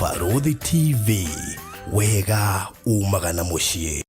Barũthi TV, wega umaga na mũciĩ.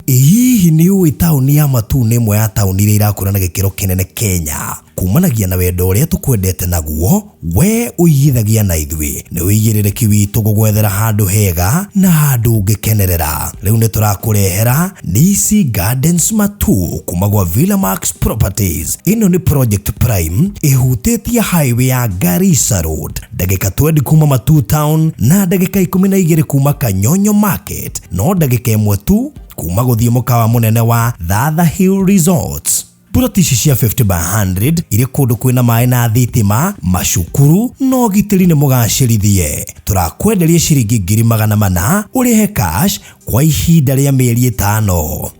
Ĩ hihi nĩ ũĩ taũni ya Matuu nĩ ĩmwe ya taũni iria irakũra na gĩkĩro kĩnene Kenya? Kumanagia na wendo ũrĩa tũkwendete naguo, we ũigithagia na ithuĩ. Nĩ ũigĩrĩrĩki witũ gũgwethera handũ hega na handũ ũngĩkenerera. Rĩu nĩ tũrakũrehera Nisi Gardens Matuu kuma gwa Villa Max Properties. Ĩno nĩ project prime ĩhutĩtie highway ya Garissa Road, ndagĩka 20 kuma Matuu Town na ndagĩka 12 kuma Kanyonyo Market, no ndagĩka ĩmwe tu kuma gũthiĩ mũkawa mũnene wa Thatha Hill Resorts. Puroti ici cia 50 by 100 irĩ kũndũ kwĩna maĩ na thitima, macukuru na ũgitĩri nĩ mũgacĩrithie. Tũrakwenderia ciringi 400,000 ũrĩhe cash kwa ihinda rĩa mĩeri ĩtano.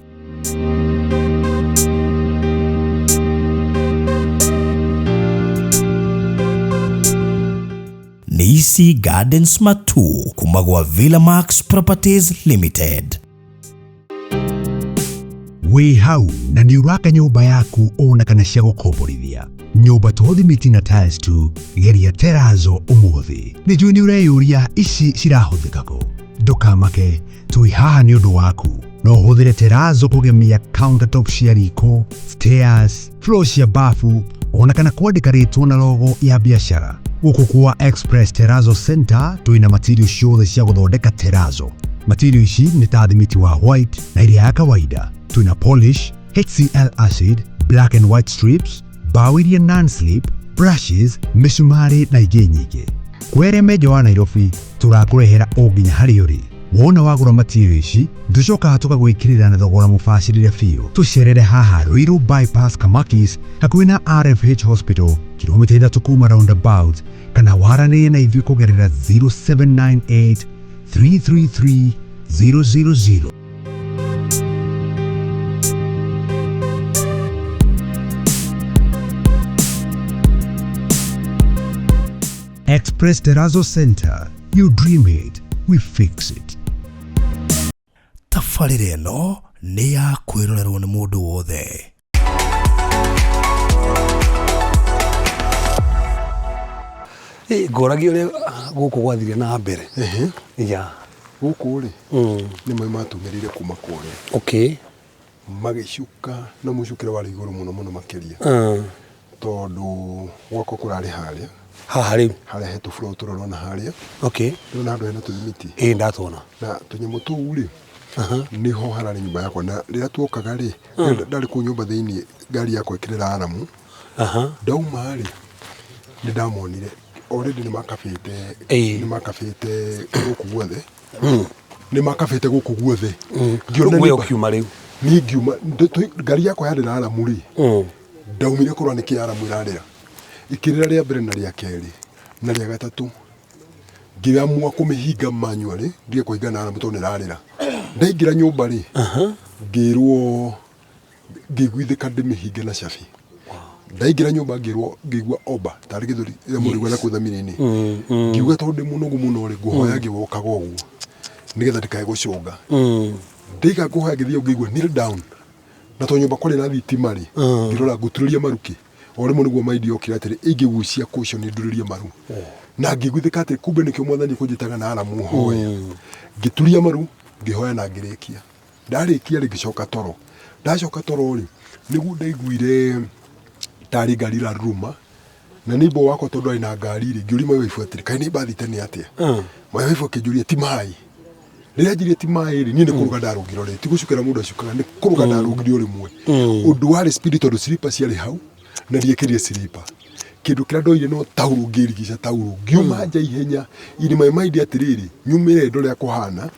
Nisi Gardens Matuu kuma gwa Villa Max Properties Limited. Wĩ hau na nĩ ũraka nyũmba yaku ona kana cia gũkomborithia nyũmba to thimiti na tiles tu, geria terazo ũmũthĩ. Nĩ njũĩ nĩ ũreyũria ici cirahũthĩka kũ. Ndũkamake, twĩ haha nĩ ũndũ waku. No ũhũthĩre terazo kũgemia countertop cia riko, stairs, floor cia bafu ona kana kwandĩka rĩtwa na logo ya biacara. Gũkũ kwa Express Terrazzo Center twĩna material ciothe cia gũthondeka terrazzo. Material ici nĩ ta thimiti wa white na ĩrĩa ya kawaida. Twĩna polish, HCl acid, black and white strips, mbaũ iria non-slip, brushes, mĩcumarĩ na ingĩ nyingĩ. Kwĩ arĩa me nja wa Nairobi tũrakũrehera o nginya harĩa ũrĩ. Wona wagũra material ici tũcokaga tũkagwĩkĩrĩra na thogora mũbacĩrĩre biũ. Tũcerere haha Ruiru Bypass Kamakis hakuhĩ na RFH Hospital kilomita 3 kuma roundabout kana waranĩrie na ithuĩ kũgerera 0798 333 000. Express Terrazzo Center. You dream it, we fix it. Tabarĩra ĩno nĩ ya kwĩrorerwo nĩ mũndũ wothe. Ngũragia ũrĩa gũkũ gwathire na mbere. Ya. Gũkũ rĩ, nĩ maĩ matumĩrĩire kuma kũrĩa. Magĩcuka na mũcukĩre warĩ igũrũ mũno mũno makĩria. Tondũ gwakwa kũrarĩ harĩa. Haha rĩu? Harĩa he tũburo tũrĩa ũrona harĩa. Ndũrona handũ hena tũthimiti? Ĩĩ ndatuona. Na tũnyamũ tũu rĩ, nĩho hararĩ nyũmba yakwa na rĩrĩa tuokaga rĩ, ndarĩ kũu nyũmba thĩinĩ ngari yakwa ĩkĩrĩra aramu. Ndauma rĩ, nĩ ndamonire already nĩ makabĩte, nĩ makabĩte gũkũ guothe. Nĩ makabĩte gũkũ guothe. Ngĩona We ũkiuma rĩu? Niĩ ngiuma, ngari yakwa yarĩra aramu rĩ, ndaumire kũrora nĩkĩ aramu ĩrarĩra. Ĩkĩrĩra rĩa mbere na rĩa kerĩ na rĩa gatatũ. Ngĩamua kũmĩhinga manually, ndige kũhinga na aramu tondũ nĩ ĩrarĩra. Ndaingĩra nyũmba rĩ, ngĩrwo ngĩiguithĩka ndĩmĩhinge na cabi. Ndaingĩra nyũmba ngĩrwo ngĩigua omba tarĩ gĩthũri rĩrĩa mũndũ aigua na kũu thamiri-inĩ. Ngiuga tondũ ndĩ mũnogu mũno rĩ, ngũhoya ngĩwokaga ũguo nĩgetha ndikae gũcũnga. Ndaiga ngũhoya ngĩthiĩ ngĩigua kneel down. Na tondũ nyũmba kwarĩ na thitima rĩ, ngĩrora ngũturĩria maru kĩ. O rĩmwe nĩguo mind yokire atĩrĩ, ingĩgucia cushion ndurĩrie maru. Na ngĩiguithĩka atĩ kumbe nĩkĩo mwathani ekũnjĩtaga na aramu hoe. Ngĩturia maru, ngĩhoya na ngĩrĩkia. Ndarĩkia rĩ, ngĩcoka toro. Ndacoka toro rĩ, nĩguo ndaiguire tarĩ ngari ĩraruruma, na neighbour wakwa tondũ arĩ na ngari rĩ, ngĩũria my wife atĩrĩ, kaĩ neighbour athiĩte nĩ atĩa? My wife akĩnjũria ti maĩ. Rĩrĩa anjĩrire ti maĩ rĩ, niĩ nĩ kũrũga ndarũgire o rĩmwe, ti gũcukĩra mũndũ acukaga, nĩ kũrũga ndarũgire o rĩmwe. Ũndũ warĩ speed tondũ slipper ciarĩ hau, na ndiekĩrire slipper. Kĩndũ kĩrĩa ndoire no taurũ ngĩrigica taurũ, ngiuma nja ihenya, in my mind atĩrĩrĩ, nyumĩre ndore ũrĩa kũhana,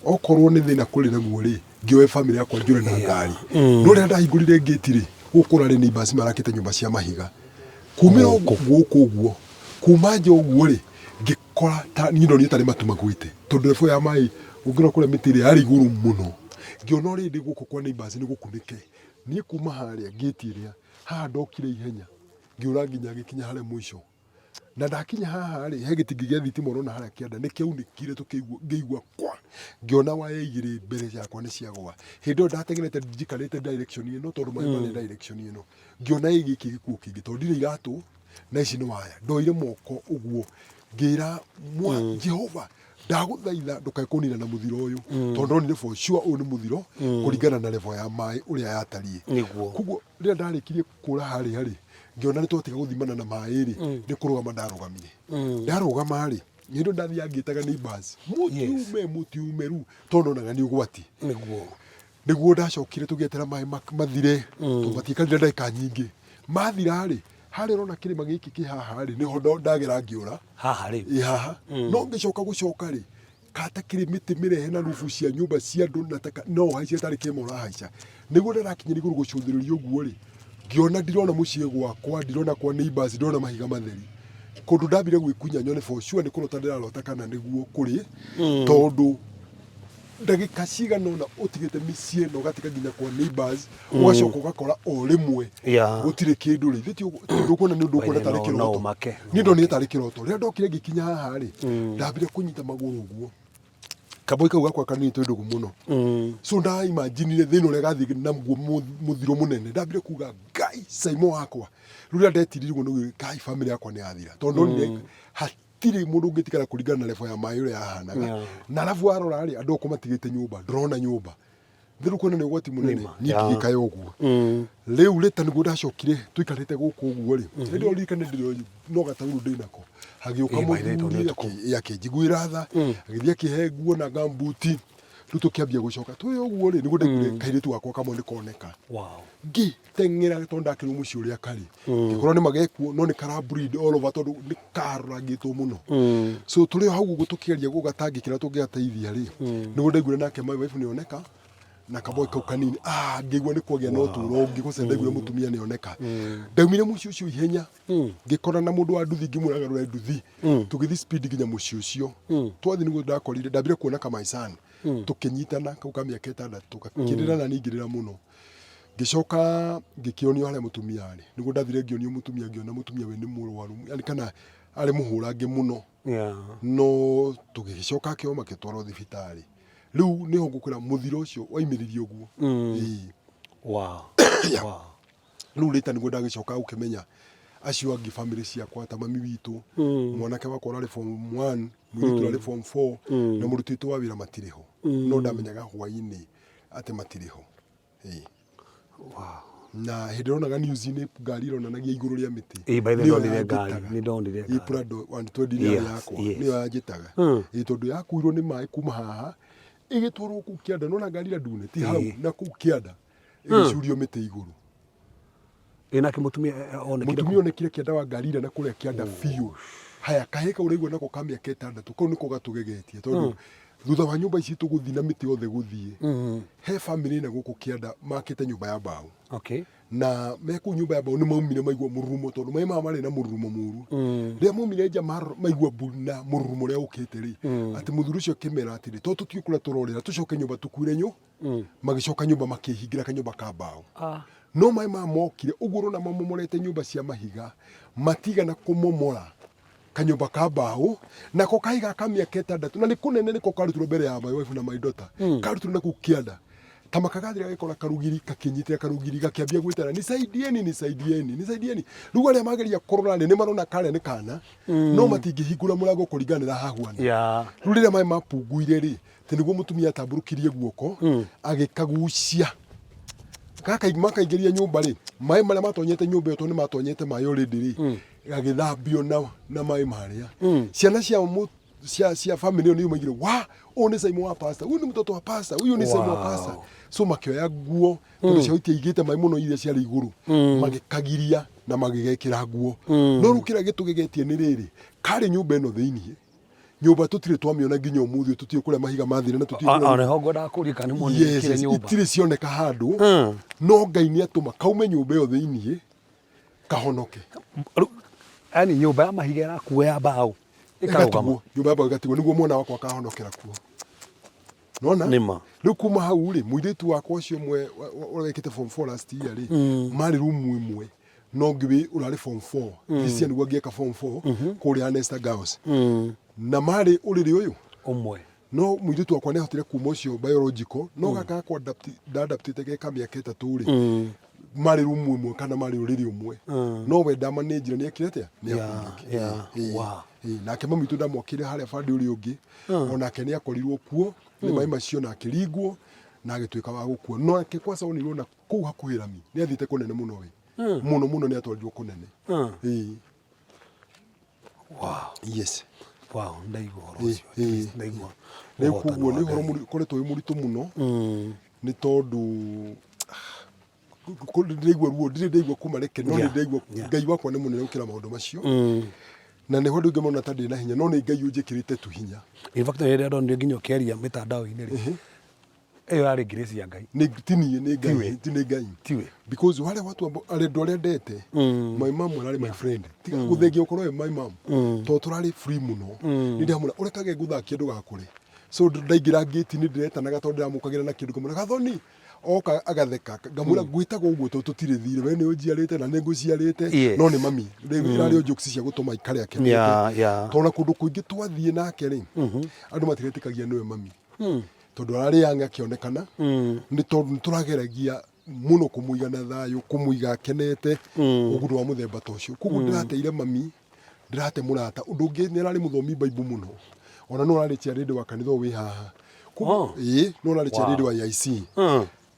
okorwo nĩ thĩna kũrĩ naguo rĩ, ngĩoe family yakwa njũre na ngari. No rĩrĩa ndahingũrire ngĩti rĩ, gũkũ kũrarĩ neighbors marakĩte nyũmba cia mahiga. Kumĩra gũkũ ũguo, kuma nja ũguo rĩ, ngĩkora ta niĩ ndonire tarĩ matu magwĩte, tondũ level ya maĩ ũngĩrora kũrĩa mĩtĩ ĩrĩa yarĩ igũrũ mũno. Ngĩona already gũkũ kwa neighbors nĩ gũkunĩke. Niĩ kuma harĩa ngĩti ĩrĩa, haha ndokire ihenya, ngĩũra nginya ngĩkinya harĩa mũico. Na ndakinya haha rĩ, he gĩtingĩ gĩa thitima ũrona harĩa kĩanda, nĩ kĩaunĩkire tũkĩigua, ngĩigua kwa, ngĩona waya igĩrĩ mbere yakwa nĩ ciagwa. Hĩndĩ ĩyo ndateng'erete njikarĩte direction ĩno tondũ maĩ marĩ direction ĩno. Ngĩona ĩ gĩkĩ gĩkuo kĩngĩ tondũ ndirĩ iratũ na ici nĩ waya. Ndoire moko ũguo. Ngĩra mwa Jehova, ndagũthaitha ndũkae kũnina na mũthiro ũyũ, tondũ ndonire for sure ũyũ nĩ mũthiro kũringana na level ya maĩ ũrĩa yatariĩ. Koguo rĩrĩa ndarĩkirie kũra harĩa rĩ, ngĩona nĩ twatiga gũthimana na maĩ rĩ, nĩ kũrũgama ndarũgamire. Ndarũgama rĩ, nĩ ndũ ndathiaga ngĩtaga neighbors, mũtiume, mũtiume, rĩu tondũ ndonaga nĩ ũgwati. Nĩguo ndacokire tũgĩetera maĩ mathire, tondũ matiaikarire ndagĩka nyingĩ. Mathira rĩ, harĩa ũrona kĩrĩma gĩkĩ kĩ haha rĩ, nĩho ndagera ngĩũra. Haha rĩ? Ĩ haha. No ngĩcoka gũcoka rĩ, katakĩrĩ mĩtĩ mĩrehe na rubu cia nyũmba cia andũ na taka, no ũhaice tarĩ kĩrĩma ũrahaica. Nĩguo ndĩrakinyĩra igũrũ gũcũthĩrĩria ũguo rĩ, ngĩona ndirona mũciĩ gwakwa, ndirona kwa neighbors, ndirona mahiga matheri. Kũndũ ndambire gwĩkunya nyone for sure nĩ kũrota ndĩrarota kana nĩguo kũrĩ, tondũ ndagĩka cigana ũna ũtigĩte mĩciĩ na ũgatiga nginya kwa neighbors, ũgacoka ũgakora o rĩmwe gũtirĩ kĩndũ rĩ, ithe ndũkuona nĩ ũndũ ũkuona tarĩ No kĩroto. ũmake. Niĩ ndonire tarĩ kĩroto. Rĩrĩa ndokire ngĩkinya haha rĩ, ndambire kũnyita magũrũ ũguo, kaboi kau gakwa kanini twĩ ndũgũ mũno, so ndaimaginire thĩna ũrĩa gathiĩ naguo mũthiro mũnene. Ndambire kuga, Ngai, Saimo wakwa, rĩu rĩrĩa ndetirirwo nĩ Ngai, family yakwa nĩ yathira, tondũ ndonire hatirĩ mũndũ ũngĩtigara kũringana na level ya maĩ ũrĩa yahanaga. Na arabu warora rĩ, andũ akwa matigĩte nyũmba, ndĩrona nyũmba thĩrũ kuona nĩ ũgwati mũnene. Nĩma. Niĩ ngĩgĩkaya ũguo. Rĩu rĩta nĩguo ndacokire tũikarĩte gũkũ ũguo rĩ, hĩndĩ ĩyo ririkane ndĩrĩ no gataurũ ndĩnako, hagĩũka Ĩ, by the way, tondũ mũthuri nĩ ũtukũ. Akĩnjiguĩra tha, agĩthiĩ akĩhe nguo na gambuti. Rĩu tũkĩambia gũcoka twĩ ũguo rĩ, nĩguo ndaiguire kairĩtu gakwa kamwe nĩ koneka. Ngĩteng'era tondũ ndakĩrwo mũciĩ ũrĩa karĩ, ngĩkorwo nĩ magekuo no nĩ kara bleed all over tondũ nĩ karorangĩtwo mũno. So tũrĩ o hau ũguo tũkĩgeria gũgatangĩkĩra tũngĩgateithia rĩ, nĩguo ndaiguire nake my wife nĩoneka na kaboy kau kanini. Ah, ngĩigua nĩ kwagĩa na ũtũũro ũngĩ gũca ndaiguire mũtumia nĩoneka. Ndaumire mũciĩ ũcio ihenya, ngĩkora na mũndũ wa nduthi, ngĩmwĩra agarũre nduthi, tũgĩthiĩ speed nginya mũciĩ ũcio. Twathiĩ nĩguo ndakorire, ndambire kuona ka my son, tũkĩnyitana kau ka mĩaka 6, gakĩrĩra na niĩ ngĩrĩra mũno. Ngĩcoka ngĩkĩonio harĩa mũtumia arĩ, nĩguo ndathire ngĩonio mũtumia, ngĩona mũtumia we nĩ mũrwaru, yani kana arĩ mũhũrange mũno. No tũgĩgĩcoka akĩoywo makĩtwarwo thibitarĩ. Rĩu nĩho ngũkwĩra mũthiro ũcio waimĩririe ũguo. Ĩĩ. Rĩu rĩta nĩguo ndagĩcoka gũkĩmenya acio angĩ family ciakwa ta mami witũ, mwanake wakwa ũrarĩ form 1, mũirĩtu ũrarĩ form 4, na mũruti witũ wa wĩra matirĩ ho. No ndamenyaga hwainĩ atĩ matirĩ ho. Ĩĩ. Na hĩndĩ ĩronaga news-inĩ ngari ironanagia igũrũ rĩa mĩtĩ. Ĩĩ, by the way, Nĩyo ndonire ngari, yanjĩtaga. nĩ ndonire Ĩĩ, ngari. Prado 120 nĩyo yakwa, nĩyo yanjĩtaga. Ĩĩ, tondũ yakuirwo nĩ maĩ kuma haha ĩgĩtwarwo kũu kĩanda, nĩwona ngari ĩrĩa ndune ti hau, na kũu kĩanda ĩgĩcurio mĩtĩ igũrũ. Ĩ nake mũtumia onekire Mũtumia onekire kĩanda wa ngari ĩrĩa na kũrĩa kĩanda biũ. Haya, kahĩĩ kau ũraigua nako ka mĩaka 6, kau nĩko gatũgegetie tondũ thutha wa nyũmba ici tũgũthiĩ na mĩtĩ yothe gũthiĩ, he family ĩna gũkũ kĩanda makĩte nyũmba ya mbaũ. Na me kũu nyũmba ya mbaũ nĩ maumire maigua mũrurumo, tondũ maĩ maya marĩ na mũrurumo mũru. Rĩrĩa maumire nja maigua mbu na mũrurumo ũrĩa ũkĩte rĩ, atĩ mũthuri ũcio akĩmera atĩrĩ, tondũ tũtiũĩ kũrĩa tũrorĩra, tũcoke nyũmba tũkuire nyũ. Magĩcoka nyũmba makĩhingĩra kanyũmba ka mbaũ. No maĩ maya mokire ũguo ũrona mamomorete nyũmba cia mahiga, matigana kũmomora kanyũmba ka mbaũ, nako kahiga ka mĩaka 6, na nĩ kũnene, nĩko karutirwo mbere ya my wife na my daughter, karutirwo na kũu kĩanda ta makagathira, gagĩkora karugiri, kakĩnyitĩra karugiri, gakĩambia gwĩtana, "Nisaidieni, nisaidieni, nisaidieni." Rĩu arĩa mageria kũrora nĩ marona karĩa nĩ kana, no matingĩhingũra mũrango kũringana na hahuana. Rĩu rĩrĩa maĩ mapunguire rĩ, atĩ nĩguo mũtumia atambũrũkirie guoko agĩkagucia gaka makaingĩria nyũmba rĩ, maĩ marĩa matonyete nyũmba ĩyo, tondũ nĩ matonyete maĩ already rĩ, gagĩthambio na maĩ marĩa. Ciana cia cia family ĩyo nĩ maigire wa ũyũ nĩ Simon wa pastor, huyu ni mtoto wa pastor, huyu ni Simon wa pastor. So makĩoya nguo, tondũ ciao itiaigĩte maĩ mũno iria ciarĩ igũrũ, magĩkagiria na magĩgekĩra nguo. No rĩu kĩrĩa gĩtũgegetie nĩ rĩrĩ, karĩ nyũmba ĩno thĩiniĩ, nyũmba tũtirĩ twamĩona nginya ũmũthĩ, tũtiũĩ kũrĩa mahiga mathire na tũtiũĩ kũrĩa. Ona ho ngwendaga kũria kana nĩ monekire nyũmba. Itirĩ cioneka handũ, no Ngai nĩ atũma kaume nyũmba ĩyo thĩiniĩ kahonoke. Rĩu, yani nyũmba ya mahiga ĩrakuo ya mbaũ ĩkarũgama. Ĩgatigwo, nyũmba ya mbaũ ĩgatigwo nĩguo mwana wakwa akahonokera kuo. Nona? Nĩma. Rĩu kuma hau rĩ, mũirĩtu wakwa ũcio ũmwe ũrĩa wĩkĩte form 4 last year rĩ, marĩ rumu ĩmwe no ũngĩ ũrarĩ form 4 this year, nĩguo angĩeka form 4 kũrĩa Nesta Girls, na marĩ ũrĩrĩ ũyũ ũmwe. No mũirĩtu wakwa nĩ ahotire kuma ũcio biological, no gaka gakwa ndadaptĩte ge ka mĩaka 3 rĩ, marĩ rumu ĩmwe kana marĩ ũrĩrĩ ũmwe, no we ndamanĩnjire, nĩ ekire atĩa, nĩ ahurũkire. Ĩĩ, nake mami witũ ndamwakĩire harĩa bandi ũrĩa ũngĩ, onake nĩ akorirwo kuo nĩ maĩ macio na akĩringwo na agĩtuĩka wa gũkua. Nake kwaca onirwo na kũu hakuhĩ rami, nĩ athiĩte kũnene mũno we, mũno mũno, nĩ atwarirwo kũnene. Ĩĩ. Yes. Wow, ndaigua ũhoro Ĩĩ, ũcio. Ĩĩ. Ndaigua Rĩu ũhotani koguo wa nĩ ũhoro Ngai. ũkoretwo wĩ mũritũ mũno, nĩ tondũ ndĩraigua ruo, ndirĩ ndaigua kuma reke, no nĩ ndĩraigua Ngai wakwa nĩ mũnene gũkĩra maũndũ macio. Na nĩho andũ aingĩ mona ta ndĩ na hinya, no nĩ Ngai ũnjĩkĩrĩte tu hinya. In fact, rĩrĩa ndonire nginya ũkĩaria mĩtandao-inĩ rĩ, ĩyo yarĩ grace ya Ngai. Nĩ ti niĩ, nĩ Ngai. Tiwe. Ti nĩ Ngai. Tiwe. Because wale watu ambao arĩa andũ arĩa ndete, my mom ararĩ my friend, tiga gũthengia gũkorwo we my mom, tondũ tũrarĩ free mũno, nĩ ndamwĩra ũrekage ngũthakie ndũgakũre. So ndaingĩra ngĩti-inĩ ndĩretanaga tondũ ndĩramũkagĩra na kĩndũ, ngamwĩra Gathoni, oka agatheka, ngamwĩra ngwĩtaga ũguo tondũ tũtirĩ thirĩ, we nĩ ũnjiarĩte na nĩ ngũciarĩte. No nĩ mami. Rĩu irarĩ o jokes cia gũtũma aikare akenete, tondũ na kũndũ kũingĩ twathiĩ nake rĩ, andũ matiretĩkagia nĩwe mami, tondũ ararĩ young akĩonekana, nĩ tondũ nĩ tũrageragia mũno kũmũiga na thayũ, kũmũiga akenete, ũguo wa mũthemba ta ũcio. Koguo ndĩrateire mami, ndĩrate mũrata. Ũndũ ũngĩ, nĩ ararĩ mũthomi Bible mũno, ona no ararĩ chairlady wa kanitha ũyũ wĩ haha. Koguo ĩĩ, no ararĩ chairlady wa AIC.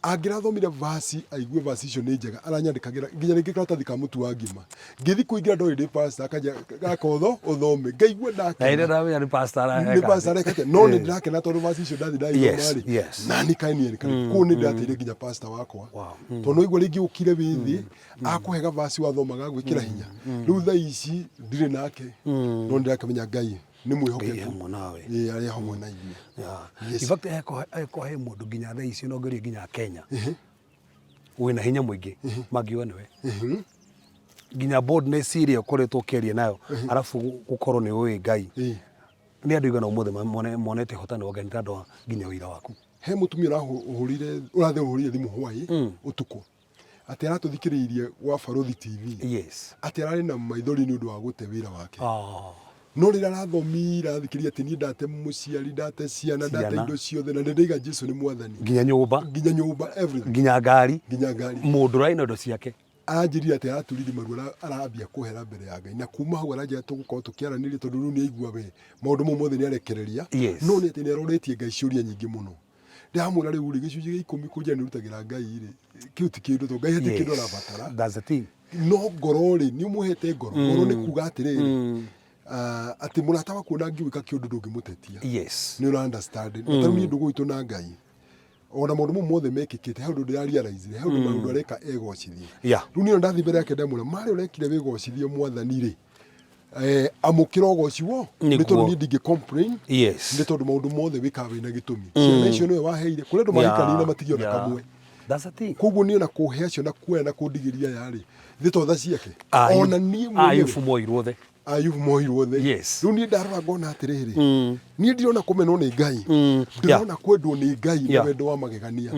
Angĩrathomire verse, aigue verse icio nĩ njega, aranyandĩkagĩra nginya rĩngĩ karatathi ka mũtu wa ngima. Ngĩthiĩ kũingĩra ndoĩ ndĩ pastor, akanjĩra gaka ũthome, ngaigua Na ndakena. hĩndĩ ndamenya nĩ pastor areka Nĩ pastor areka atĩa? No nĩ ndĩrakena tondũ verse icio ndathi ndaithoma rĩ, nani kaĩ niĩ nĩ kũu nĩ ndĩrateire nginya pastor wakwa. Tondũ waigua rĩngĩ ũkire wĩ thĩ, akũhe ga verse wathomaga gwĩkĩra hinya. Rĩu thaa ici ndirĩ nake, no nĩndĩrakĩmenya Ngai nĩ Ngai mwĩhokeku. hamwe nawe. Ĩĩ, arĩ hamwe na ithuĩ. In fact, heko he mũndũ nginya thaa ici no ngerie nginya Kenya wĩna hinya mũingĩ mangiuga nĩwe, nginya boldness ĩrĩa ũkoretwo ũkĩaria nayo, arabu gũkorwo nĩ ũĩ Ngai. Nĩ andũ aigana ũmũthĩ monete ũhotani wa Ngai nĩ tondũ wa nginya ũira waku? He mũtumia ũrahũrire, ũrathiĩ ũhũrire thimũ hwaĩ ũtukũ, atĩ aratũthikĩrĩirie gwa Barũthi TV, atĩ ararĩ na maithori nĩ ũndũ wa gũte wĩra wake. No rĩrĩa arathomire arathikĩrĩria atĩ niĩ ndate mũciari, ndate ciana, ndate Ciana. indo ciothe, na nĩ ndaiga Jesu nĩ mwathani. Nginya nyũmba. Nginya nyũmba, everything. Nginya ngari. Nginya ngari. Mũndũ ũrarĩ na indo ciake. Aranjĩrire atĩ araturiri maru, arambia kũhera mbere ya Ngai, na kuma hau aranjĩra tũgũkorwo tũkĩaranĩria, tondũ rĩu nĩ aigua we maũndũ mau mothe nĩ arekereria. No nĩ atĩ nĩ aroretie Ngai ciũria nyingĩ mũno. Ndamwĩra rĩu rĩ, gĩcunjĩ gĩa 10 kũnjĩra nĩ rutagĩra Ngai rĩ, kĩu ti kĩndũ, tondũ Ngai hatirĩ kĩndũ arabatara. That's the thing. No ngoro rĩ, nĩ ũmũhete ngoro. Ngoro nĩ kuga atĩrĩrĩ, atĩ mũrata waku ona angĩgwĩka kĩũndũ ndũngĩmũtetia. Nĩ ũra understand. Na tarĩu niĩ ndũgũ itũ na Ngai, ona maũndũ mau mothe mekĩkĩte, he ũndũ ndĩra realize, he ũndũ maũndũ areka egocithie. Rĩu niĩ ona ndathiĩ mbere yake ndamwĩra, marĩa ũrekire wĩgocithie mwathani rĩ, amũkĩra ũgoci wo, nĩ tondũ niĩ ndingĩ complain, nĩ tondũ maũndũ mothe wĩkaga wĩna gĩtũmi. Ciana icio nĩwe waheire, kũrĩ andũ mahikanire na matigio na kamwe. That's the thing. Koguo niĩ ona kũhe acio na kuoya na kũndigĩria yarĩ thĩ to tha ciake. Ona niĩ mwenyewe. Ayubu moirwo othe. Ayubu moirwo othe. Rĩu niĩ ndarora ngona atĩrĩrĩ, niĩ ndirona kũmenwo nĩ Ngai, ndĩrona kwendwo nĩ Ngai na wendo wa magegania.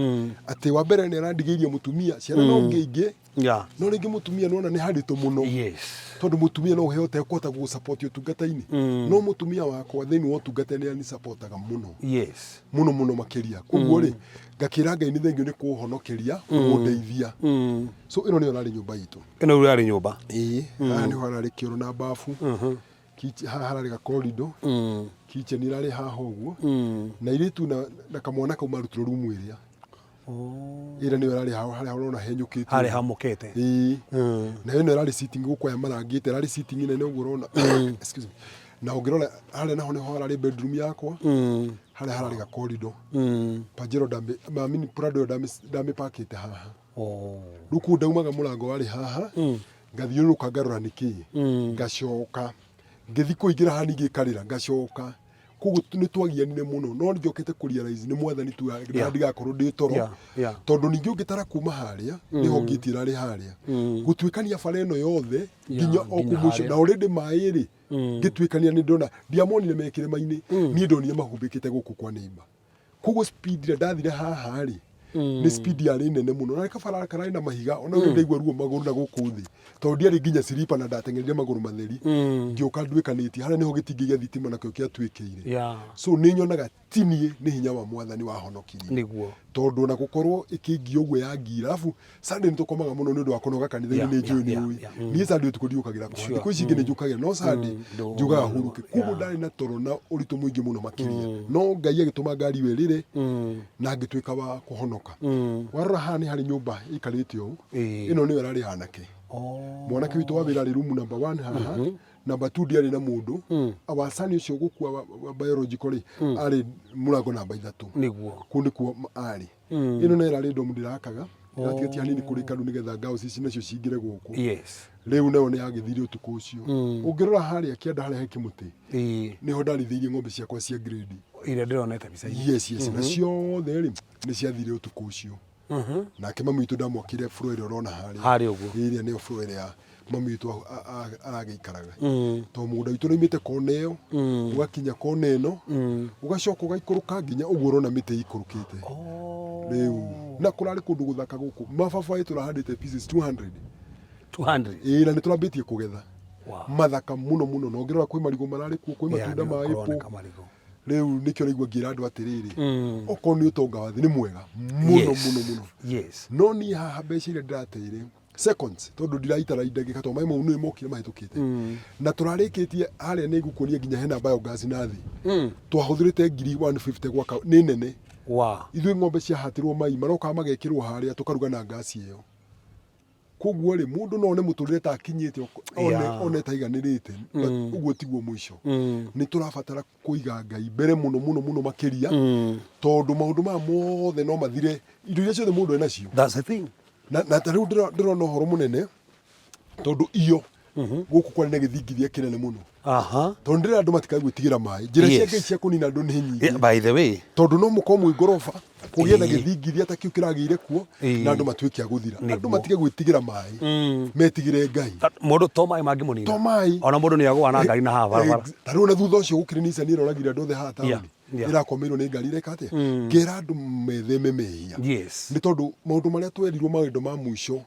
Atĩ wa mbere nĩ arandigĩirie mũtumia, ciana no ngĩingĩ, no rĩngĩ mũtumia nĩwona nĩ haritũ mũno. Tondũ mũtumia no ũheo ũtekũhota gũgũ-support ũtungata-inĩ. No mũtumia wakwa thĩinĩ wa ũtungata nĩ ani-supportaga mũno. Mũno mũno makĩria. Koguo rĩ, ngakĩra Ngai nĩ thengiũ nĩ kũhonokeria, kũndeithia. So ĩno nĩyo ĩrarĩ nyũmba itũ. Ĩno rĩu ĩrarĩ nyũmba. Ĩĩ, haha nĩho hararĩ kĩoro na bafu. Haha hararĩ ga corridor. Kitchen ĩrarĩ haha ũguo. Na airĩtu na kamwana kau marutirwo rumu ĩrĩa. Ĩrĩa nĩyo ĩrarĩ haha harĩa ũrona henyũkĩte. Harĩa hamũkĩte. Ĩĩ. Na ĩno ĩrarĩ sitting gũkũ aya marangĩte, ĩrarĩ sitting nene ũguo ũrona. Excuse me. Na ũngĩrora harĩa naho nĩho hararĩ bedroom yakwa. Harĩa hararĩ ga corridor. Pajero ndamĩ, I mean Prado ĩyo ndamĩpakĩte haha. Rĩu kũu ndaumaga mũrango warĩ haha, ngathiũrũrũka ngarora nĩkĩĩ, ngacoka ngĩthiĩ kũingĩra haha ningĩ ngarĩra, ngacoka. Koguo nĩ twagianire mũno, no njokete kũ realize nĩ mwathani tu ndigakorwo ndĩ toro. Tondũ ningĩ ũngĩtara kuma harĩa, nĩho ngĩti ĩrarĩ harĩa. Gũtuĩkania bara ĩno yothe, nginya o Nginya kũu mũico, harĩa. na already maĩ rĩ, ngĩtuĩkania nĩ ndona, ndiamonire me kĩrĩma-inĩ, niĩ ndonire mahumbĩkĩte gũkũ kwa neighbor. Koguo speed ĩrĩa ndathire haha rĩ, nĩ speed yarĩ nene mũno, na kabara kararĩ na mahiga, ona rĩu ndaigua ruo magũrũ na gũkũ thĩ, tondũ ndiarĩ nginya silipa na ndateng'erire magũrũ matheri, ngĩũka nduĩkanĩtie, harĩa nĩho gĩtingĩ gĩa thitima nakĩo kĩatuĩkĩire. So nĩ nyonaga Ti niĩ, nĩ hinya wa Mwathani wahonokirie. Nĩguo. Tondũ ona gũkorwo ĩkĩngia ũguo yangira, arabu Sunday nĩ tũkomaga mũno nĩ ũndũ wa kũnoga kanitha-inĩ nĩ njũĩ nĩ ũĩ. Niĩ Sunday ũtukũ ndiũkagĩra kwa. Thikũ ici ingĩ nĩ njũkagĩra no Sunday njugaga hurũke. Koguo ndarĩ na toro na ũritũ mũingĩ mũno makĩria. No Ngai agĩtũma ngari ĩyo ĩrĩre na ngĩtuĩka wa kũhonoka. Warora haha nĩ harĩ nyũmba ĩikarĩte ũũ. Ĩno nĩyo ĩrarĩ anake. Mwanake witũ wa wĩra arĩ room number one haha. Number two ndiarĩ na mũndũ. Our son ũcio gũkua wa biological rĩ, arĩ mũrango namba ithatũ. Nĩguo. Kũu nĩkuo arĩ. Ĩno nayo ĩrarĩ ndomu ndĩrakaga. Ndĩratigatia hanini kũrĩka rĩu nĩgetha ngao ici nacio cingĩre gũkũ. Yes. Rĩu nayo nĩ yagĩthire ũtukũ ũcio. Ũngĩrora harĩa kĩanda harĩa he kĩmũtĩ, nĩho ndarĩithĩirie ng'ombe ciakwa cia grade. Iria ndĩronete mbica-inĩ. Yes, yes. Na ciothe rĩ, nĩ ciathire ũtukũ ũcio. Nake mami witũ ndamwakire floor ĩrĩa ũrona harĩa. Harĩa ũguo. Ĩrĩa nĩyo floor ĩrĩa mami witũ aragĩikaraga. Tondũ mũgũnda witũ nĩoimĩte kona ĩyo, ũgakinya kona ĩno, ũgacoka ũgaikũrũka nginya ũguo ũrona mĩtĩ ĩikũrũkĩte. Rĩu, na kũrarĩ kũndũ gũthaka gũkũ. Mababaĩ tũrahandĩte pieces 200. 200. Ĩĩ na nĩtũrambĩtie kũgetha. Wow. Mathaka mũno mũno. Na ũngĩrora kwĩ marigũ mararĩ kuo, kwĩ matunda ma apple. Kũroneka marigũ. Rĩu nĩkĩo ũraigua ngĩra andũ atĩrĩrĩ, okorwo nĩ ũtonga wa thĩ nĩ mwega mũno mũno mũno. Yes. No niĩ haha mbeca iria ndĩrateire seconds tondũ ndiraitara ndagĩka tondũ maĩ mau nĩ mokire mahĩtũkĩte. Na tũrarĩkĩtie harĩa nĩ ngũkuonia nginya hena biogas na thĩ. Twahũthĩrĩte ngiri 150 gwaka nĩ nene. Wow. Ithuĩ ng'ombe ciahatĩrwo mai marokaga magekĩrwo harĩa tũkaruga na ngasi ĩyo. Koguo rĩ mũndũ no one mũtũrĩre ta akinyĩte one, one ta aiganĩrĩte but ũguo tiguo mũico. Nĩ tũrabatara kũiga Ngai mbere mũno mũno mũno makĩria tondũ maũndũ maya mothe no mathire indo iria ciothe mũndũ enacio. That's the thing. Na ta rĩu ndĩrona ũhoro mũnene tondũ iyo gũkũ kwarĩ na gĩthingithia kĩnene mũno. Tondũ ndĩrera andũ matikae gwĩtigĩra maĩ. Njĩra cia Ngai cia kũnina andũ nĩ nyingĩ. Yeah, by the way. Tondũ no mũkorwo mwĩ ngoroba kũgĩe na gĩthingithia ta kĩu kĩragĩire kuo na andũ matuĩke a gũthira. Andũ matige gwĩtigĩra maĩ, metigĩre Ngai. Mũndũ to maĩ mangĩmũnina. To maĩ. Ona mũndũ nĩ agũa na ngari na haha barabara. Ta rĩu ona thutha ũcio gũkĩrĩ Nissan ĩroragire andũ othe haha taũni. Ĩrakomeirwo nĩ ngari ĩreka atĩa? Ngera andũ metheme mehia. Nĩ tondũ maũndũ marĩa twerirwo maũndũ ma mũico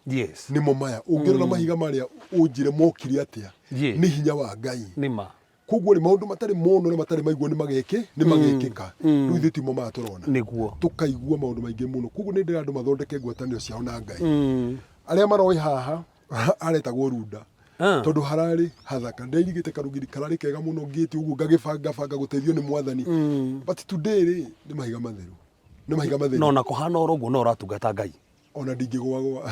nĩmo maya. Ũngĩrora mahiga marĩa ũnjĩre mokire atĩa, nĩ hinya wa Ngai. Nĩ ma. Koguo rĩ maũndũ matarĩ monwo na matarĩ maiguo nĩ magekĩ nĩ magekĩka. Rĩu ithuĩ timo maya tũrona. Nĩguo. Tũkaigua maũndũ maingĩ mũno. Koguo nĩ ndĩra andũ mathondeke ngwatanĩro ciao na Ngai. Arĩa maroĩ haha aretagwo Runda. Tondũ hararĩ hathaka. Ndairigĩte karũgiri kararĩ kega mũno ngĩte ũguo ngagĩbanga banga gũteithio nĩ Mwathani. But today rĩ nĩ mahiga matheru. Nĩ mahiga matheru. No na kũhana oro ũguo no ũratungata Ngai. Ona ndingĩgwagwa.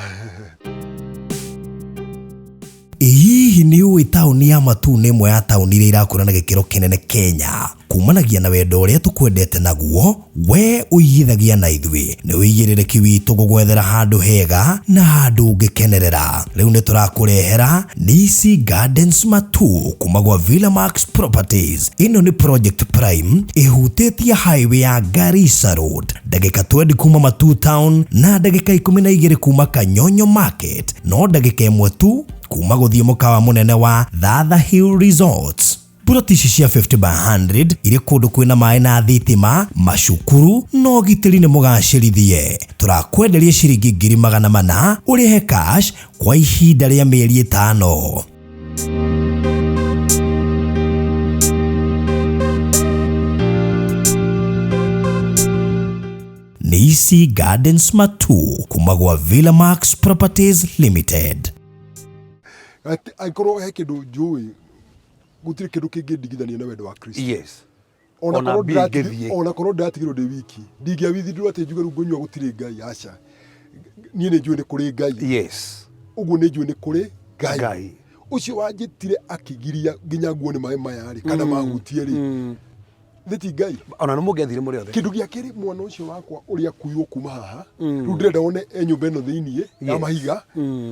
Ĩ hihi nĩ ũĩ taũni ya Matuu nĩ ĩmwe ya taũni iria irakũra na gĩkĩro kĩnene Kenya? Kumanagia na wendo ũrĩa tũkwendete naguo, we ũigithagia na ithuĩ. Nĩ ũigĩrĩrĩki witũ gũgwethera handũ hega na handũ ũngĩkenerera. Rĩu nĩ tũrakũrehera Nisi Gardens Matuu kuma gwa Villa Max Properties. Ĩno nĩ project prime ĩhutĩtie highway ya Garissa Road, ndagĩka 20 kuma Matuu Town na ndagĩka 12 kuma Kanyonyo Market, no ndagĩka ĩmwe tu kuma gũthiĩ mũkawa mũnene wa Thatha Hill Resorts. Puroti ici cia 50 by 100 irĩ kũndũ kwĩna maĩ na thitima, macukuru na ũgitĩri nĩ mũgacĩrithie. Tũrakwenderia ciringi 400,000 ũrĩhe cash kwa ihinda rĩa mĩeri ĩtano. Nisi Gardens Matuu kuma gwa Villa Max Properties Limited. Angĩkorwo he kĩndũ njũĩ gũtirĩ kĩndũ kĩngĩndigithania na wendo wa Kristo. Yes. Ona Ona korwo mbia ndĩratigĩ- ingĩthiĩ. ona korwo ndĩratigirwo ndĩ wiki ndingĩawithindirwo atĩ njuge rĩu ngũnyua gũtirĩ Ngai aca niĩ nĩ njũĩ nĩ kũrĩ Ngai Yes. ũguo nĩ njũĩ nĩ kũrĩ Ngai Ngai. ũcio wanjĩtire akĩgiria nginya nguo nĩ maĩ maya rĩ kana mahutie rĩ nĩ ti Ngai Ona nĩ mũngĩathire mũrĩ othe. kĩndũ gĩa kerĩ mwana ũcio wakwa ũrĩa akuirwo kuma haha rĩu ndĩrenda wone e nyũmba ĩno thĩiniĩ ya mahiga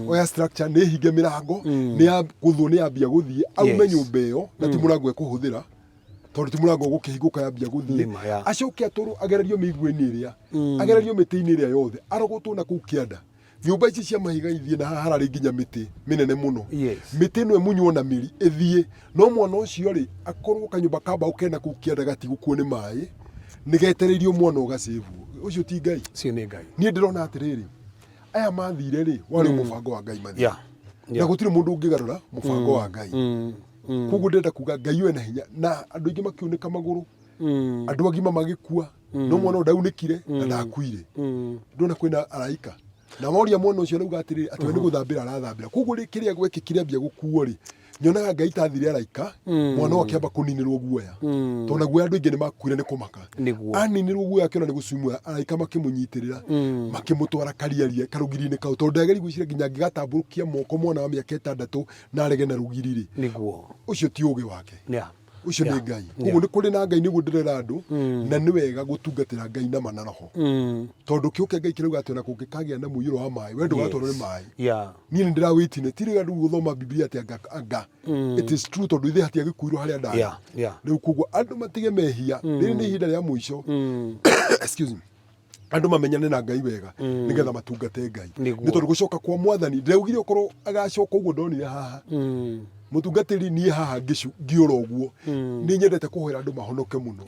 oya structure nĩ hinge mĩrango nĩ ya gũthwo nĩ yambia gũthiĩ aume nyũmba ĩyo na ti mũrango ekũhũthĩra tondũ ti mũrango ũgũkĩhingũka yambia gũthiĩ Nĩma, ya. acoke atũrwo agererio mĩigua-inĩ ĩrĩa agererio mĩtĩ-inĩ ĩrĩa yothe arogotwo na kũu kĩanda nyũmba ici cia mahiga ithiĩ na haha hararĩ nginya mĩtĩ mĩnene mũno Yes. mĩtĩ ĩno ĩmunywo na mĩri ĩthiĩ no mwana ũcio rĩ akorwo kanyũmba ka mbaũ kena kũu kĩanda gatigũkuo nĩ maĩ nĩgetereirio mwana ũgacĩbwo ũcio ti Ngai Ũcio nĩ Ngai. niĩ ndĩrona atĩrĩrĩ aya mathire rĩ warĩ mũbango wa Ngai mathire Yeah. na gũtirĩ mũndũ ũngĩgarũra mũbango wa Ngai koguo ndĩrenda kuga Ngai we na hinya na andũ aingĩ makiunĩka magũrũ. Andũ agima magĩkua, no mwana ũyũ ndaunĩkire na ndakuire. Ndona kwĩna araika na moria mwana ũcio arauga atĩrĩrĩ, atĩ we nĩ gũthambĩra arathambĩra. Koguo rĩ, kĩrĩa gwekĩkire ambia gũkuo rĩ, nyonaga Ngai tathire araika, mwana ũyũ akĩamba kũninĩrwo guoya, tondũ na guoya andũ aingĩ nĩ makuire nĩ kũmaka. Aninĩrwo guoya akĩona nĩ gũcumwa, araika makĩmũnyitĩrĩra, makĩmũtwara kariaria karũgiri-inĩ kau, tondũ ndageri gwĩciria nginya angĩgatambũrũkia moko mwana wa mĩaka 6 na arege na rũgiri rĩ, ũcio ti ũgĩ wake. Ũcio nĩ Ngai. Koguo nĩ kũrĩ na Ngai, nĩguo ndĩrera andũ, na nĩ wega gũtungatĩra Ngai nama na roho, tondũ kĩo kĩa Ngai kĩrauga atĩ ona kũngĩkagĩa na mũiyũro wa maĩ, we ndũgatwarwo nĩ maĩ. Niĩ nĩ ndĩrawĩtine ti rĩrĩa rĩu gũthoma Biblia atĩ anga anga it is true, tondũ ithe hatiagĩkuirwo harĩa ndarĩ. Rĩu koguo andũ matige mehia, rĩrĩ nĩ ihinda rĩa mũico, excuse me, andũ mamenyane na Ngai wega nĩgetha matungate Ngai. Nĩ tondũ gũcoka kwa Mwathani, ndĩraugire okorwo agacoka ũguo ndonire haha mũtungatĩri, niĩ haha ngĩũra ũguo, nĩ nyendete kũhoera andũ mahonoke mũno.